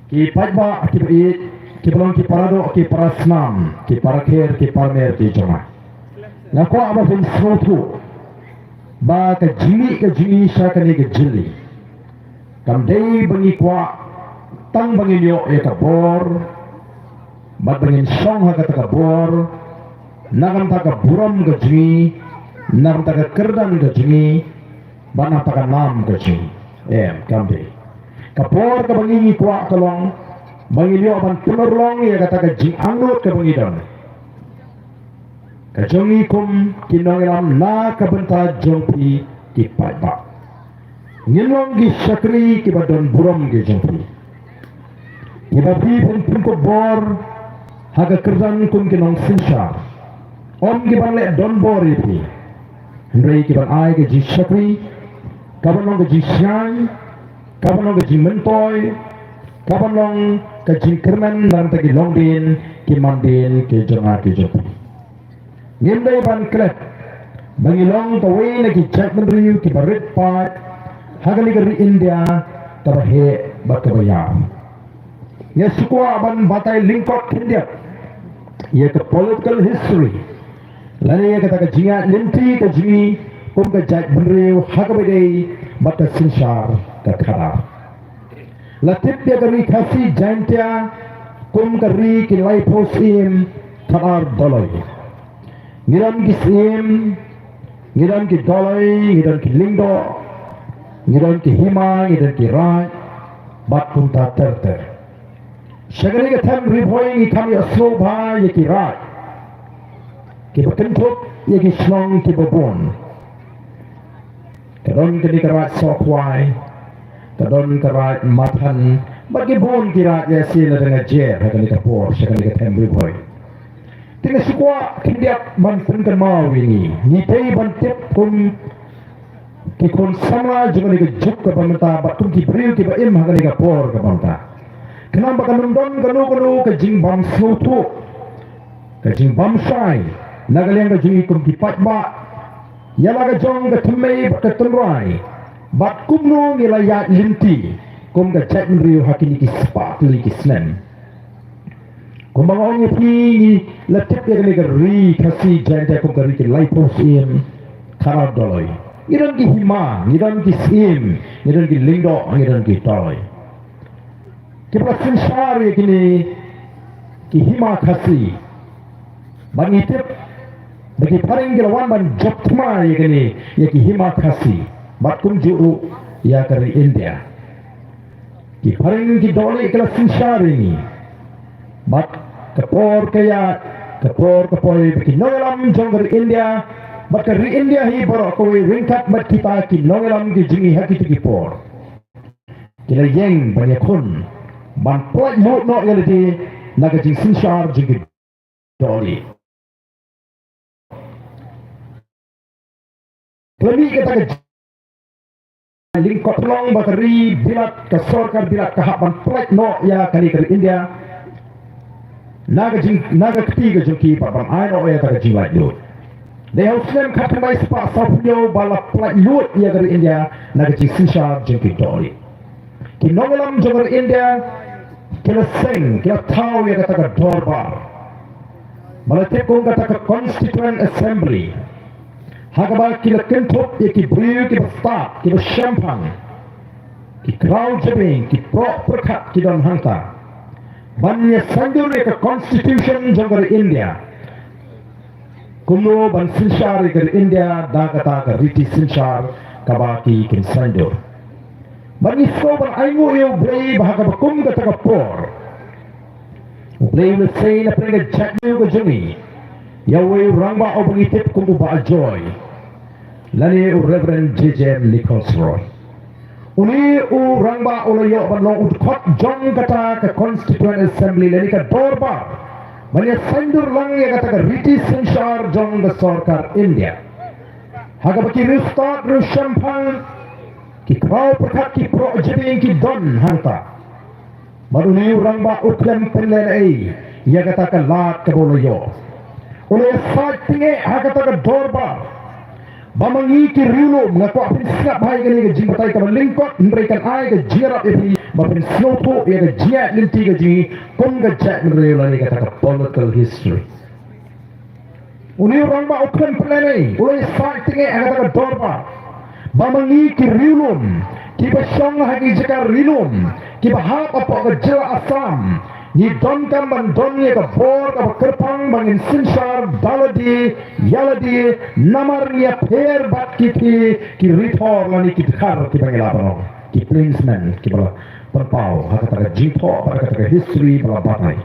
Ki paidbah, ki ba ïeit, ki ba long ki para doh, ki para snam, ki para kher, ki para mer, ki jong nga. Nga kwah ba phin sngewthuh ba ka jingmih ka jingmih sha kane ka jingmih kam dei ba ngi kwah tang ba ngin ïoh ïa ka bor, bad ba ngin shong ha kata ka bor na ka bynta ka burom ka jingmih, na ka bynta ka kyrdan ka jingmih, bad na ka bynta ka nam ka jingmih. Em, kam dei. Ka bor kaba ngi ngi kwah ka long ba ngin ïoh ban pynurlong ïa kata ka jingangnud kaba ngi don, ka jong ngi kum ki nongïalam na ka bynta jong phi ki paidbah. Ngin long ki shakri kiba don burom ki jong phi, kiba phi phin pynkup bor ha ka kyrdan kum ki nongsynshar. Ym ki ban leh donbor ïa phi, hynrei ki ban ai ka jingshakri, ka ban long ka jingshngaiñ, ka ban long ka jingmyntoi, ka ban long ka jingkyrmen na ka bynta ki longdien ki mandien ki jong nga ki jong phi. Ngim dei ban klet ba ngi long kawei na ki jaitbynriew kiba rit paid ha kane ka ri India kaba heh bad kaba ïar. Nga shu kwah ban batai lyngkot khyndiat ïa ka political history lane ïa kata ka jingïaid lynti ka jong ngi kum ka jaitbynriew ha kaba ïadei bad ka synshar ka khadar. La tip ïa ka ri Khasi Jaintia kum ka ri ki laiphew syiem khadar doloi. Ngi don ki syiem, ngi don ki doloi, ngi don ki lyngdoh, ngi don ki hima, ngi don ki raid, bad kumta ter ter. Sha kane ka them Ri Bhoi ngi kham ïohsngew bha ïa ki raid kiba kynthup ïa ki shnong kiba bun. Ka don kane ka raid Sohkhwai, ka don ka raid Mathan, bad ki bun ki raid ïa sien la dang jer ha kane ka por sha kane ka them Ri Bhoi. Te nga shu kwah khyndiat ban pynkynmaw ïa ngi, ngi dei ban tip kum ki khun samla jong kane ka juk kaba mynta bad kum ki briew kiba im ha kane ka por kaba mynta. Khnang ba kan ym don kano kano ka jingbym sngewthuh, ka jingbym shai na ka liang ka jong ngi kum ki paidbah ïa la ka jong ka thymmei bad ka tynrai bad kumno ngi la ïaid lynti kum ka jaitbynriew ha kine ki spah tylli ki snem. Kumba nga ong ïa phi, ngi la tip ïa kane ka ri Khasi Jaintia kum ka ri ki laiphew syiem khadar doloi. Ngi don ki hima, ngi don ki syiem, ngi don ki lyngdoh, ngi don ki doloi. Kiba la synshar ïa kine ki hima Khasi. Bad ngi tip ba ki phareng ki la wan ban jop thma ïa kine, ïa ki hima Khasi bad kumjuh ruh ïa ka ri India. Ki phareng ki dohlieh ki la synshar ïa ngi. Bad ka por ka ïaid, ka por ka poi ba ki nongïalam jong ka ri India bad ka ri India hi baroh kawei ryngkat bad kita ki nongïalam ki jong ngi ha kito ki por, ki la ïeng ban ïakhun, ban pynlait lut noh ïa lade na ka jingsynshar jong ki dohlieh. Ka la mih kata ka lyngkot, pynlong ba ka ri Bilat, ka sorkar Bilat ka hap ban pynlait noh ïa kane ka ri India na ka jing, na ka kti ka jong ki bad ban ai noh ïa kata ka jinglaitluid. Dei ha u snem khatkhyndai spah sawphew hynñiew ba la pynlait lut ïa ka ri India na ka jingsynshar jong ki dohlieh. Ki nongïalam jong ka ri India ki la seng, ki la thaw ïa kata ka dorbar ba la tip kum kata ka Constituent Assembly, ha kaba ki la kynthup ïa ki briew kiba stad, kiba shemphang, ki khraw jabieng, ki proh pyrkhat ki don hangta, ban ïa saiñdur ïa ka Constitution jong ka ri India. Kumno ban synshar ïa ka ri India da kata ka riti synshar kaba ki kin saiñdur. Bad ngi sngew ban ainguh ïa U Blei ba ha kaba kum kata ka por, U Blei u la sei na pdeng ka jaitbynriew ka jong ngi ïa uwei u rangbah uba ngi tip kum u Bah Joy, lane u Reverend J J M Nichols Roy. Une u rangbah u la ïoh ban long u dkhot jong kata ka Constituent Assembly lane ka dorbar ban ïa saiñdur lang ïa kata ka riti synshar jong ka sorkar India, ha kaba ki riewstad, riewshemphang, Ki khraw pyrkhat ki proh jybieng ki don hangta. Bad une u rangbah u khlem pynlehnohei ïa kata ka lad kaba u la ïoh. U la ïasaid tyngeh ha kata ka dorbar. Ba ma ngi ki riewlum, nga kwah phin sngap bha ïa kane ka jingbatai kaba lyngkot, hynrei kan ai ka jingïarap ïa phi ba phin sngewthuh ïa ka jingïaid lynti ka jong ngi kum ka jaitbynriew lane kata ka political history. Une u rangbah u khlem pynlehnohei, u la ïasaid tyngeh ha kata ka dorbar. Ba ma ngi ki riewlum, kiba shong ha ki jaka riewlum, kiba hap hapoh ka jylla Assam, ngi donkam ban don ïa ka bor kaba kyrpang ba ngin synshar da lade ïa lade, namar ngi ïapher bad kiti ki rithor lane ki dkhar kiba ngi lah ban ong, ki plainsmen kiba la pynpaw ha kata ka jingthoh bad kata ka history ba la batai.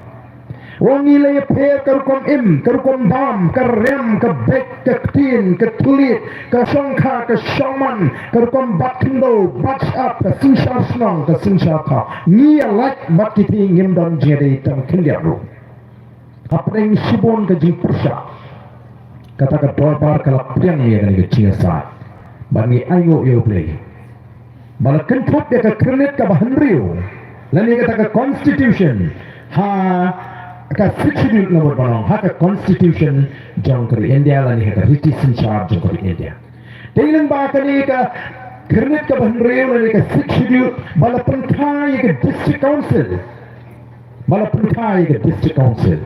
Ong ngi la ïapher ka rukom im, ka rukom bam, ka rem, ka beit, ka ktien, ka thylliej, ka shongkha, ka shongman, ka rukom bat khyndew, bat shyiap, ka synshar shnong, ka synshar thaw. Ngi ïalait bad kiti, ngim don jingïadei tang khyndiat ruh. Hapdeng shibun ka jingpyrshah, kata ka dorbar ka la pdiang ïa kane ka jingïasaid. Bad ngi ainguh ïa U Blei ba la kynthup ïa ka Khyrnit kaba hynriew, lane kata ka Constitution, ha ka Sixth Schedule, namar ba long ha ka Constitution jong ka ri India lane ha ka riti synshar jong ka ri India. Dei lyngba kane ka Khyrnit kaba hynriew lane ka Sixth Schedule ba la pynkha ïa ka District Council. Ba la pynkha ïa ka District Council.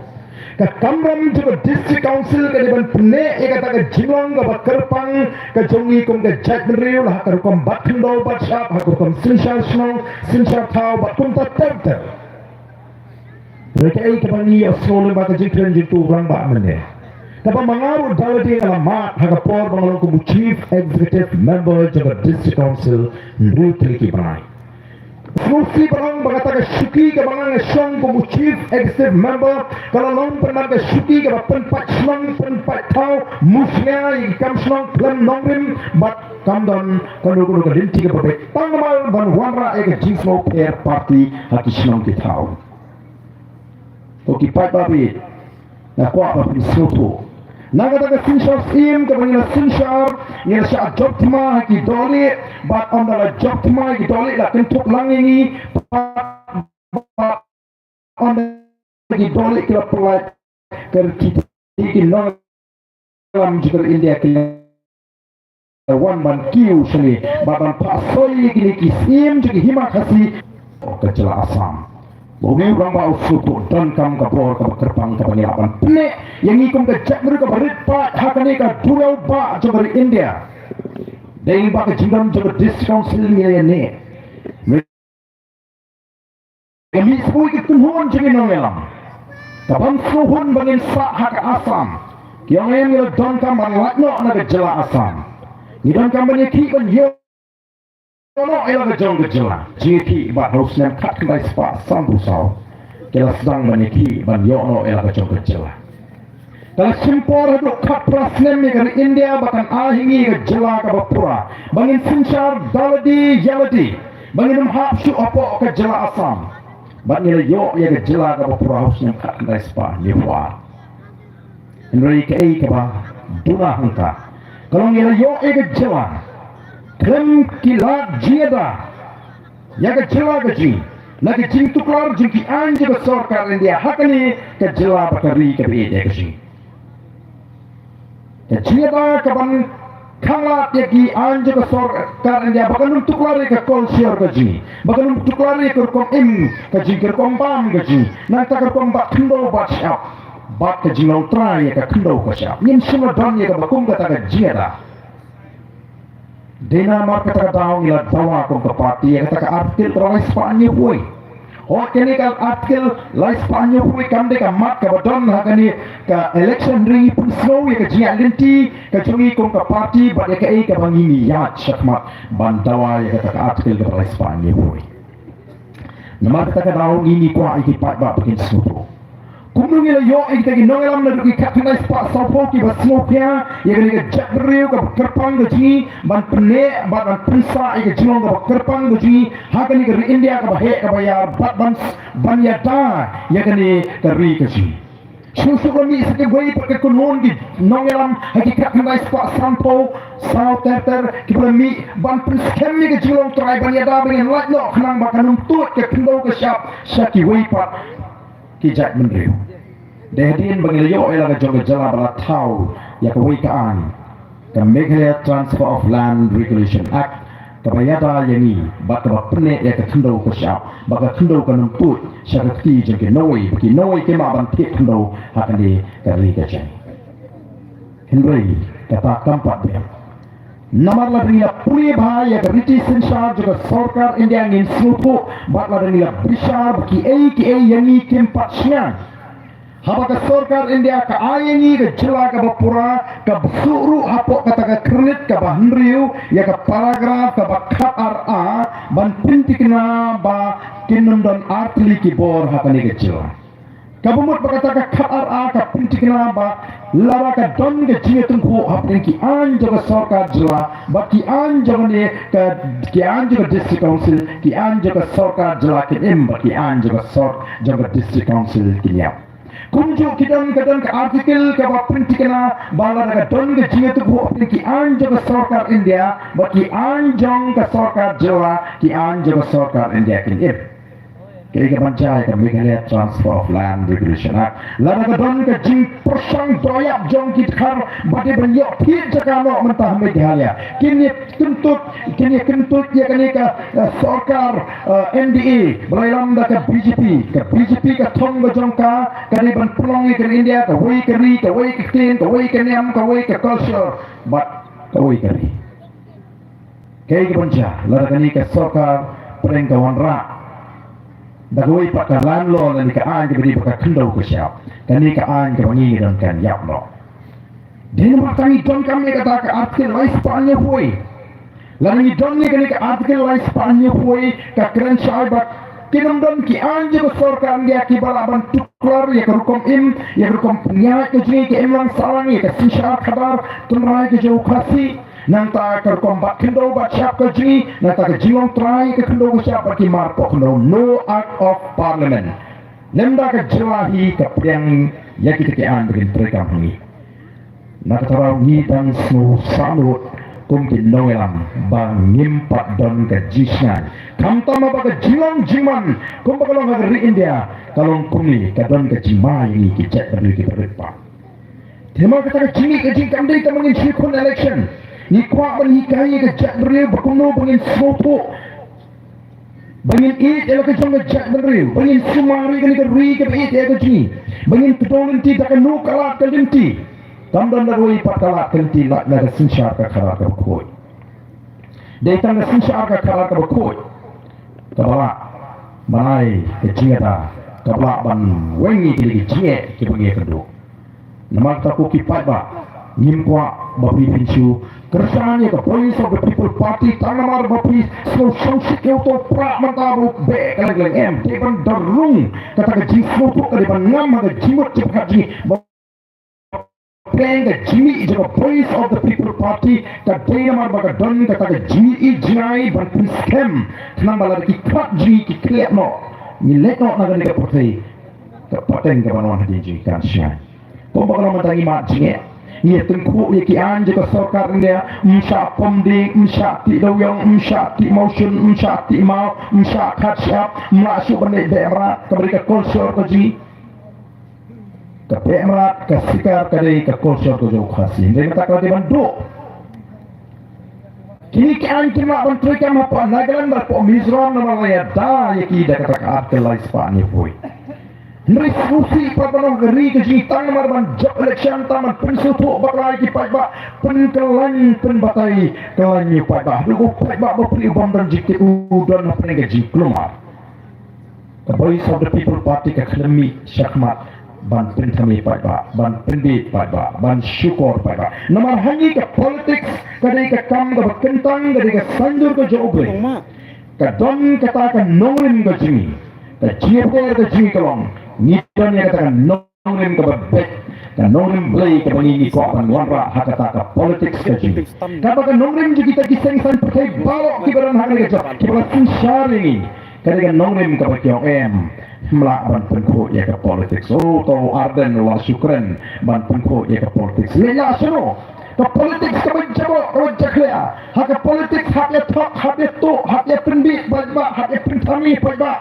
Ka kamram jong ka District Council ka dei ban pynneh ïa kata ka jinglong kaba kyrpang ka jong ngi kum ka jaitbynriew, la ha ka rukom bat khyndew bat shyiap, ha ka rukom synshar shnong synshar thaw bad kumta ter ter. Hynrei kaei kaba ngi ïohsngew lyngba ka jingkren jong uto u rangbah mynne, kaba ma nga ruh da lade nga la mad ha ka por ba nga long kum u Chief Executive Member jong ka District Council hynriew tylli ki bnai. Sngewsih ba long ba kata ka shuki kaba nga nga shong kum u Chief Executive Member ka la long pynban ka shuki kaba pynpait shnong, pynpait thaw, mushlia ïa ki kam shnong khlem nongrim bad kam don kano kano ka lynti kaba beit tang namar ban wanrah ïa ka jingsngewpher party ha ki shnong ki thaw. Ko ki paidbah, nga kwah ba phin sngewthuh. Na kata ka synshar syiem kaba ngi la synshar, ngi la shah jop thma ha ki dohlieh, bad ynda la jop thma ha ki dohlieh la kynthup lang ïa ngi, bad ynda ki dohlieh ki la pynlait, ka rkhie ki nong lam jong ka ri India ki la wan ban kiew shane bad ban phah soi ïa kine ki syiem jong ki hima Khasi ka jylla Assam. Ba une u rangbah u sngewthuh donkam ka bor kaba kyrpang kaba ngi lah ban pynneh ïa ngi kum ka jaitbynriew kaba rit paid ha kane ka duriaw bah jong ka ri India. Dei ba ka jingdon jong ka District Council ngi la ïaneh. Ka mih shuh ka kynhun jong ki nongïalam. Ka ban sngewhun ba ngin sah ha ka Assam. Ki ong em ngi la donkam ban lait noh na ka jylla Assam. Ngi donkam ban ïakhih ban ïoh noh ïa la ka jong ka jylla. Jingïakhih bad ha u snem khatkhyndai spah sanphew saw ki la sdang ban ïakhih ban ïoh noh ïa la ka jong ka jylla. Ka la shim por haduh khatphra snem ïa ka ri India ba kan ai ha ngi ka jylla kaba pura ba ngin synshar da lade ïa lade, ba ngin ym hap shuh hapoh ka jylla Assam. Bad ngi la ïoh ïa ka jylla kaba pura ha u snem khatkhyndai spah hynñiewphew ar. Hynrei kaei kaba duna hangta ka long ngi la ïoh ïa ka jylla khlem ki lad jingïada ïa ka jylla ka jong ngi, na ka jingtuklar jong ki aiñ jong ka sorkar India ha kane ka jylla bad ka ri kaba ïeit ka jong ngi. Ka jingïada ka ban khanglad ïa ki aiñ jong ka sorkar India ba kan ym tuklar ïa ka culture ka jong ngi, ba kan ym tuklar ïa ka rukom im ka jong ngi, ka rukom bam ka jong ngi, nangta ka rukom bat khyndew bat shyiap bad ka jinglong trai ïa ka khyndew ka shyiap. Ngim shym la don ïa kaba kum kata ka jingïada. Dei namar kata ka daw ngi la dawa kum ka party ïa kata ka Article kaba lai spah hynñiewphew wei. Hooid, kane ka Article lai spah hynñiewphew wei kam dei ka mat kaba don ha kane ka election, hynrei ngi pynsngew ïa ka jingïaid lynti ka jong ngi kum ka party bad ïa kaei kaba ngi ïaid shakhmat ban dawa ïa kata ka Article kaba lai spah hynñiewphew wei. Namar kata ka daw ngi, ngi kwah ïa ki paidbah ba kin sngewthuh. Kumno ngi la ïoh ïa kita ki nongïalam naduh ki khatkhyndai spah sawphew kiba sngewkhia ïa kane ka jaitbynriew kaba kyrpang ka jong ngi ban pynneh bad ban pynsah ïa ka jinglong kaba kyrpang ka jong ngi ha kane ka ri India kaba heh kaba ïar bad ban, ban ïada ïa kane ka ri ka jong ngi. Shuh shuh la mih sa kiwei pat ka kynhun ki nongïalam ha ki khatkhyndai spah sanphew saw ter ter kiba la mih ban pynskhem ïa ka jinglong trai ban ïada ban ïalait noh khnang ba kan ym tuid ka khyndew ka shyiap sha kiwei pat ki jaitbynriew. Dei hadien ba ngi la ïoh ïa la ka jong ka jylla ba la thaw ïa kawei ka aiñ, ka Meghalaya Transfer of Land Regulation Act, kaba ïada ïa ngi bad kaba pynneh ïa ka khyndew ka shyiap, ba ka khyndew kan ym tuid sha ka kti jong ki nongwei, ba ki nongwei kim lah ban thied khyndew ha kane ka ri ka jong ngi. Hynrei kata kam pat biang. Namar lada ngi la pule bha ïa ka riti synshar jong ka sorkar India ngin sngewthuh, bad lada ngi la bishar ba kiei kiei ïa ngi kim pat shngaiñ. Haba ka sorkar India ka ai ïa ngi ka jylla kaba pura, ka bsuh ruh hapoh kata ka khyrnit kaba hynriew ïa ka paragraph kaba khatar A ban pynthikna ba kin ym don artylli ki bor ha kane ka jylla. Kaba mut ba kata ka khatar A ka pynthikna ba lada ka don ka jingïatyngkhuh hapdeng ki aiñ jong ka sorkar jylla bad ki aiñ jong kane ka, ki aiñ jong ka District Council, ki aiñ jong ka sorkar jylla kin im bad ki aiñ jong ka sor-, jong ka District Council kin ïap. Kumjuh ki don, ka don ka article kaba pynthikna ba lada ka don ka jingïatyngkhuh hapdeng ki aiñ jong ka sorkar India bad ki aiñ jong ka sorkar jylla, ki aiñ jong ka sorkar India kin im. Kaei kaban jia ïa ka Meghalaya Transfer of Land Regulation Act? Lada ka don ka jingpyrshang dohïap jong ki dkhar ba dei ban ïoh thied jaka noh mynta ha Meghalaya, kin ïa kyntut, kin ïa kyntut ïa kane ka, eh, sorkar, eh, N D A ba la ïalam da ka B J P. Ka B J P ka thong ka jong ka ka dei ban pynlong ïa ka India kawei ka ri, kawei ka ktien, kawei ka niam, kawei ka culture bad kawei ka ri. Kaei kaban jia lada kane ka sorkar pdeng ka wanrah da kawei pat ka land law lane ka aiñ kaba dei ba ka khyndew ka shyiap, kane ka aiñ kaba ngi ngi don kan ïap noh? Dei namar tang ngi donkam ïa kata ka article lai spah hynñiew phew. Lada ngi don ïa kane ka article lai spah hynñiew phew ka kren shai ba kin ym don ki aiñ jong ka sorkar India kiba lah ban tuklar ïa ka rukom im, ïa ka rukom pynïaid ka jong ngi, ka imlang sahlang, ïa ka synshar khadar tynrai ka jong u Khasi. Nangta ka rukom bat khyndew bat shyiap ka jong ngi, nangta ka jinglong trai ka khyndew ka shyiap bad ki mar poh khyndew, no Act of Parliament. Lymda ka jylla hi ka pdiang ïa kita ki aiñ ba kin treikam ha ngi. Na kata ruh ngi dang sngew sahnarphna kum ki nongïalam ba ngim pat don ka jingshngaiñ. Khamtam ba ka jinglong jingman kumba ka long ha ka ri India ka long kumne, ka don ka jingma ïa ngi ki jaitbynriew kiba rit pat. Te namar kata ka jingmih ka jingkam dei tang ba ngin shu khun election. Ngi kwah ban hikai ïa ka jaitbynriew ba kumno ba ngin sngewthuh, ba ngin ïeit ïa la ka jong ka jaitbynriew, ba ngin sumar ïa kane ka ri kaba ïeit ïa ka jong ngi, ba ngin kdew lynti da kano ka lad ka lynti. Kam don da kawei pat ka lad ka lynti, lait na ka synshar ka khadar kaba khuid. Dei tang ka synshar ka khadar kaba khuid kaba lah ban ai ka jingïada, kaba lah ban weng ïa kine ki jingeh kiba ngi ïakynduh. Namar kata ko ki paidbah, ngim kwah ba phi phin shu kyrshan ïa ka Voice of the People Party tang namar ba phi sngew shongshit ïa uto u prah mynta ba u beh kylleng kylleng. Em, dei ban da rung kata ka jingsngewthuh, ka dei ban ngam ha ka jingmut jingpyrkhat jong ngi ba pdeng ka jingmih jong ka Voice of the People Party ka dei namar ba ka don kata ka jingïohi jngai ban pynskhem, khnang ba lada ki khmat jong ngi ki khleh noh, ngi leit noh na kane ka pyrthei, ka pateng kaban wan hadien jong ngi kan shngaiñ. Kumba ka long mynta ngi mad jingeh, ngi ïatyngkhuh ïa ki aiñ jong ka sorkar India, ym shah pom dieng, ym shah tih dewiong, ym shah tih mawshun, ym shah tih maw, ym shah khat shyiap, ym lah shuh ban leit beh mrad, kaba dei ka culture ka jong ngi. Ka beh mrad, ka sikar ka dei ka culture ka jong u Khasi. Hynrei mynta ka la dei ban duh. Kine ki aiñ kim lah ban treikam hapoh Nagaland bad hapoh Mizoram namar la ïada ïa ki da kata ka Article lai spah hynñiewphew. Hynrei sngewsih pat ban ong ka ri ka jong ngi tang namar ban jop election, tang ban pynsngewthuh bakla ïa ki paidbah, pynkylla pynbatai kylla ïa u paidbah. Haduh u paidbah bapli u bym don jingtip, u don hapdeng ka jingkulmar. Ka Voice of the People Party ka khlem mih shakhmat ban pynthame paidbah, ban pynbieit paidbah, ban shukor paidbah. Namar ha ngi ka politics ka dei ka kam kaba kyntang, ka dei ka saiñdur ka jong U Blei. Ka don kata ka nongrim ka jong ngi, ka jingïapher ka jong ngi ka long, ngi don ïa kata ka nongrim kaba beit, ka nongrim Blei kaba ngi ngi kwah ban wanrah ha kata ka politics ka jong ngi. Kaba ka nongrim jong kita ki seng saiñ pyrthei baroh kiba don ha kane ka jaka, kiba la synshar ïa ngi. Ka dei ka nongrim kaba ki ong em, Mlah ban pynkhuid ïa ka politics. Oh, to Ardent la shu kren ban pynkhuid ïa ka politics. Leh la shu. Ka politics ka ban jabok, ka ban jakhlia. Ha ka politics hap ïa thok, hap ïa tuh, hap ïa pynbit paidbah, hap ïa pynthame paidbah.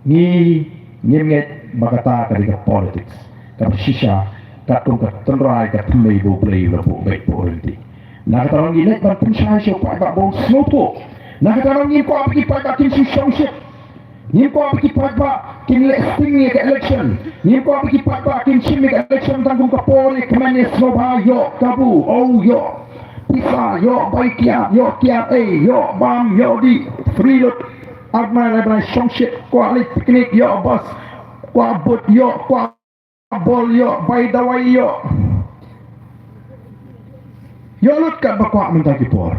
Ngi ngim ngeit ba kata ka dei ka politics kaba shisha, katkum ka tynrai ka thymmei ba U Blei u la buh beit buh rynti. Na kata ruh ngi leit ban pynshai sha u paidbah ba u sngewthuh. Na kata ruh ngim kwah ba ki paidbah kin shu shongshit. Ngim kwah ba ki paidbah kin leh sting ïa ka election. Ngim kwah ba ki paidbah kin shim ïa ka election tang kum ka por ïa kmen ïa sngewbha ïoh kabu, oh ïoh pisa, ïoh bai kiad, ïoh kiad ei, ïoh bam, ïoh dih, free lut. Ar bnai lai bnai shongshit, kwah leit picnic ïoh bus, kwah bud ïoh, kwah bol ïoh, bai dawai ïoh. Ïoh lut katba kwah mynta ki por.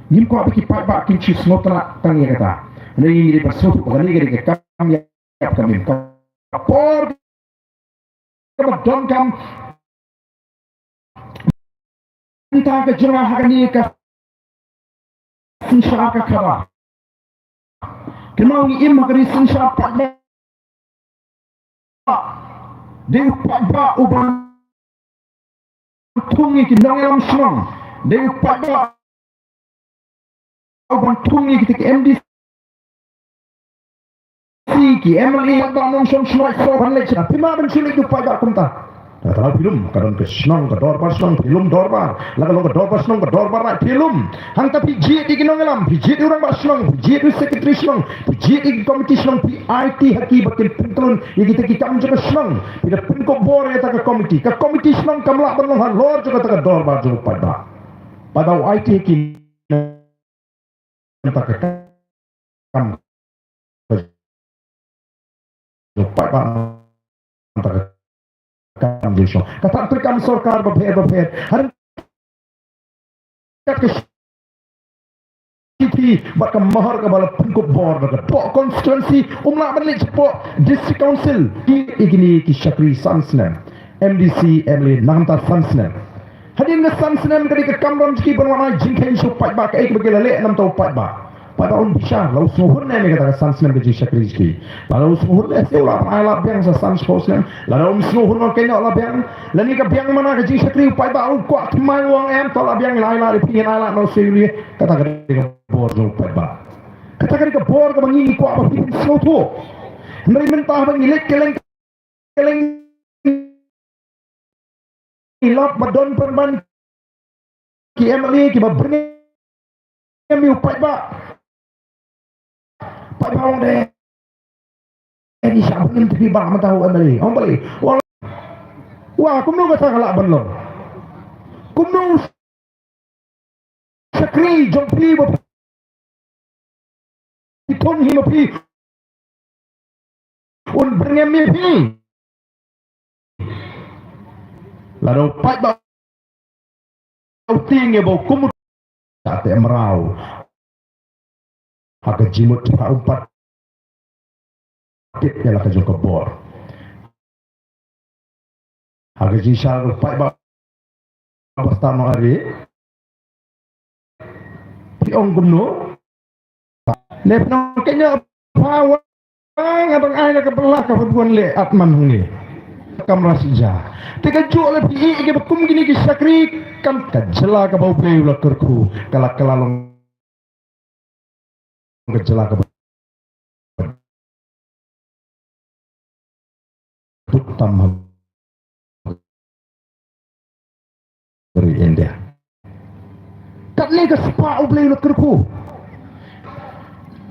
Ngim kwah ba ki paidbah kin shu sngewtynnat tang ïa kata. Hynrei ngi dei ban sngewthuh ba kane ka dei ka kam ïap kam im, ka por kaba donkam. Mynta ka jingïaid ha kane ka synshar ka khadar. Kynmaw ngi im ha kane ka synshar paidbah. Dei u paidbah uban thung ïa ki nongïalam shnong. Dei u paidbah uban thung ïa kita ki M D C, ki M L A, paidbah nongshong shnong, so ban leit sha. Phi ma ban shu leit u paidbah kumta. Kata la phi lum, ka don ka shnong, ka dorbar shnong, phi lum dorbar. La ka long ka dorbar shnong, ka dorbar raid, phi lum. Hangta phi jied ïa ki nongïalam, phi jied ïa u rangbah shnong, phi jied ïa u secretary shnong, phi jied ïa ki komiti shnong, phi aiti ha ki ba kin pyntlun ïa kita ki kam jong ka shnong. Phi da pynkup bor ïa kata ka komiti. Ka komiti shnong kam lah ban long halor jong kata ka dorbar jong u paidbah. Paidbah u aiti ha ki. Nangta ka kam ka jong u paidbah, nangta ka kam jong u shnong. Kata treikam sorkar bapher bapher. Haryngkat ka shithi bad ka mohor kaba la pynkup bor, bad ka poh constituency um lah ban leit shapoh district council. Ki, kine ki shakri san snem. M D C, M L A nangta san snem. Hadien ka san snem ka dei ka kamram jong ki ban wan ai jingkheiñ sha u paidbah, kaei kaba ki la leh namar u paidbah. Paidbah un bishar, la u sngewhun ne em ïa kata ka san snem ka jingshakri jong ki. Lada u sngewhun ne em, u la ai lad biang sa san shiphew snem. Lada um sngewhun ne em, kane la biang. Lane ka biang mana ka jingshakri, u paidbah u kwah thymmai u ong em, to la biang, la ai lad ïa phi, ngin ai lad na u sei u lieh. Kata ka dei ka bor jong u paidbah. Kata ka dei ka bor kaba ngi ngi kwah ba phi phin sngewthuh. Hynrei mynta ba ngi leit kylleng kylleng i lap ba don pynban ki M L A kiba byrngem ïa u paidbah. Paidbah ong de, eh, i shah byrngem te phi bah mynta u M L A. Ong balei? Ong, wah, kumno kata ka lah ban long? Kumno shakri jong phi ba phi thung hi ma phi un byrngem ïa phi. Lada u paidbah u tieng ïa ba u kum u ta te mraw. Ha ka jingmut ka um pat tip ïa la ka jong ka bor. Ha ka jingshah ka paidbah ba stam nong ari. Phi ong kumno? Ne phi nong kenya pa wa nga dang ai na ka bala ka bun le atman hung ni. Kamra sija. Te ka juk le phi i ke ba kum kini ki shakri kam ka jylla kaba u Blei u la kyrkhu ka la ka la long ka jylla kaba duk tam ha ri India. Katne ka spah u Blei u la kyrkhu.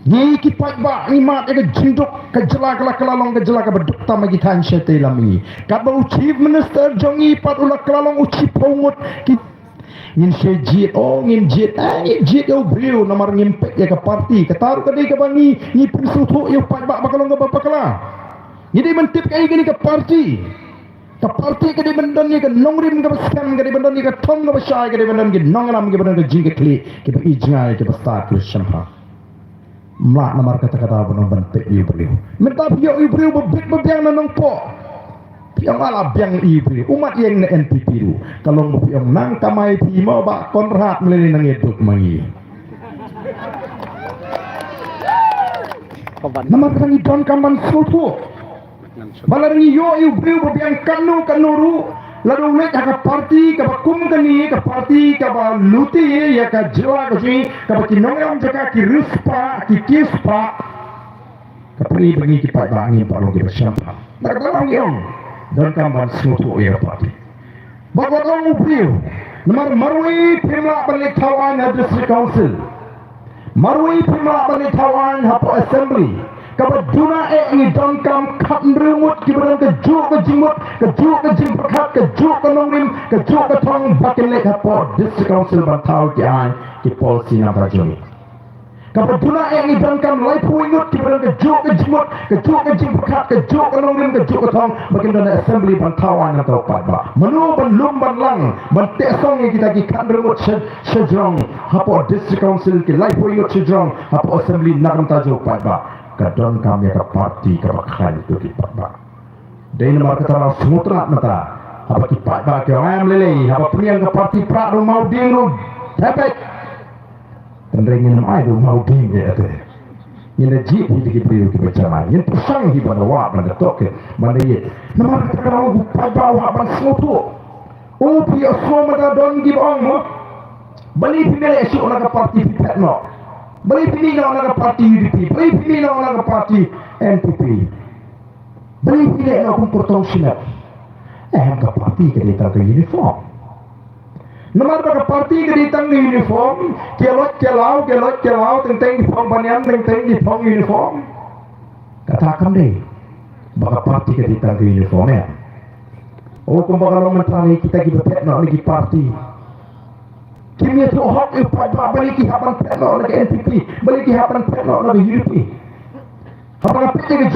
Ngi ki paidbah ngi mad ïa ka jingduk ka jylla ka la ka la long ka jylla kaba duk tam ha ki thaiñ shatei lam ngi. Katba u Chief Minister jong ngi pat u la ka la long u chiphew ngut ki Ngin sa jied, oh, ngin jied, eh, ngin jied ïa u briew namar ngim peit ïa ka party. Kata ruh ka dei kaba ngi, ngi pynsngewthuh ïa u paidbah ba ka long kaba bakla. Ngi dei ban tip kaei kane ka party. Ka party ka dei ban don ïa ka nongrim kaba skhem, ka dei ban don ïa ka thong kaba shai, ka dei ban don ïa ka nongïalam kaba don ka jingkitkhlieh, kaba ïeit jngai, kaba stad, kaba shemphang. Mlak namar kata kata ba nang ban peit ïa u briew. Mynta phi ïoh ïa u briew ba bit ba biang na Nongpoh. Phi ong ala biang ïa u briew. U mat ïeng na N P P ruh. Ka long ba phi ong nang kamai phi mo Bah Conrad mlei nang ïa duk ma ngi. Namar kata ngi donkam ban sngewthuh. Ba lada ngi ïoh ïa u briew ba biang katno katno ruh, lada u leit ha ka parti kaba kum kane, ka parti kaba lute ïa ka jylla ka jong ngi, kaba ki nongïalam jaka ki riewspah, ki kiewspah. Ka pyrthei ba ngi ki paidbah ngim pat long kiba shemphang. Namar kata ngi ong donkam ban sngewthuh ïa ka parti. Bad wat ong u briew, namar marwei phim lah ban leit thaw aiñ ha District Council. Marwei phim lah ban leit thaw aiñ hapoh Assembly. Kaba duna eh ngi donkam khathynriew ngut kiba don kajuh ka jingmut, kajuh ka jingpyrkhat, kajuh ka nongrim, kajuh ka thong ba kin leit hapoh District Council ban thaw ki aiñ, ki policy nangta jong ngi. Kaba duna eh ngi donkam laiphew ngut kiba don kajuh ka jingmut, kajuh ka jingpyrkhat, kajuh ka nongrim, kajuh ka thong ba kin don ha Assembly ban thaw aiñ nangta u paidbah. Mano ban lum ban lang ban teh song ïa kita ki khathynriew ngut sha, shajrong hapoh District Council, ki laiphew ngut shajrong hapoh Assembly na ka bynta jong u paidbah? Ka donkam ïa ka parti kaba khlaiñ ïa ki paidbah. Dei namar kata la sngewtynnat mynta haba ki paidbah ki ong em lei lei, haba pynïeng ka parti Prah ruh Mawdieng ruh thep beit. Hynrei ngin ym ai da u Mawdieng ïa kata. Ngin da jied hi da ki briew kiba jan ai, ngin pyrshang hi ban da wad, ban da tohkit, ban da ïeit. Namar kata ka daw u paidbah u hap ban sngewthuh. U phi ïohsngew mynta don kiba ong mo, balei phi mih leh shuh na ka parti phi phet noh, balei phi mih noh na ka parti U D P, balei phi mih noh na ka parti N P P. Balei phi leh noh kum kyrtong shimet? Em, ka parti ka dei tang ka uniform. Namar ba ka parti ka dei tang ka uniform, ki loit ki law, ki loit ki law, teng teng ki phong banyan, teng teng ki phong uniform. Kata kam dei ba ka parti ka dei tang ka uniform, em. O, kumba ka long mynta ne kita kiba phet noh na ki parti. Kim ïathuh hok ïa u paidbah balei ki hap ban phet noh na ka N P P, balei ki hap ban phet noh na ka U D P. Haba nga peit ïa ka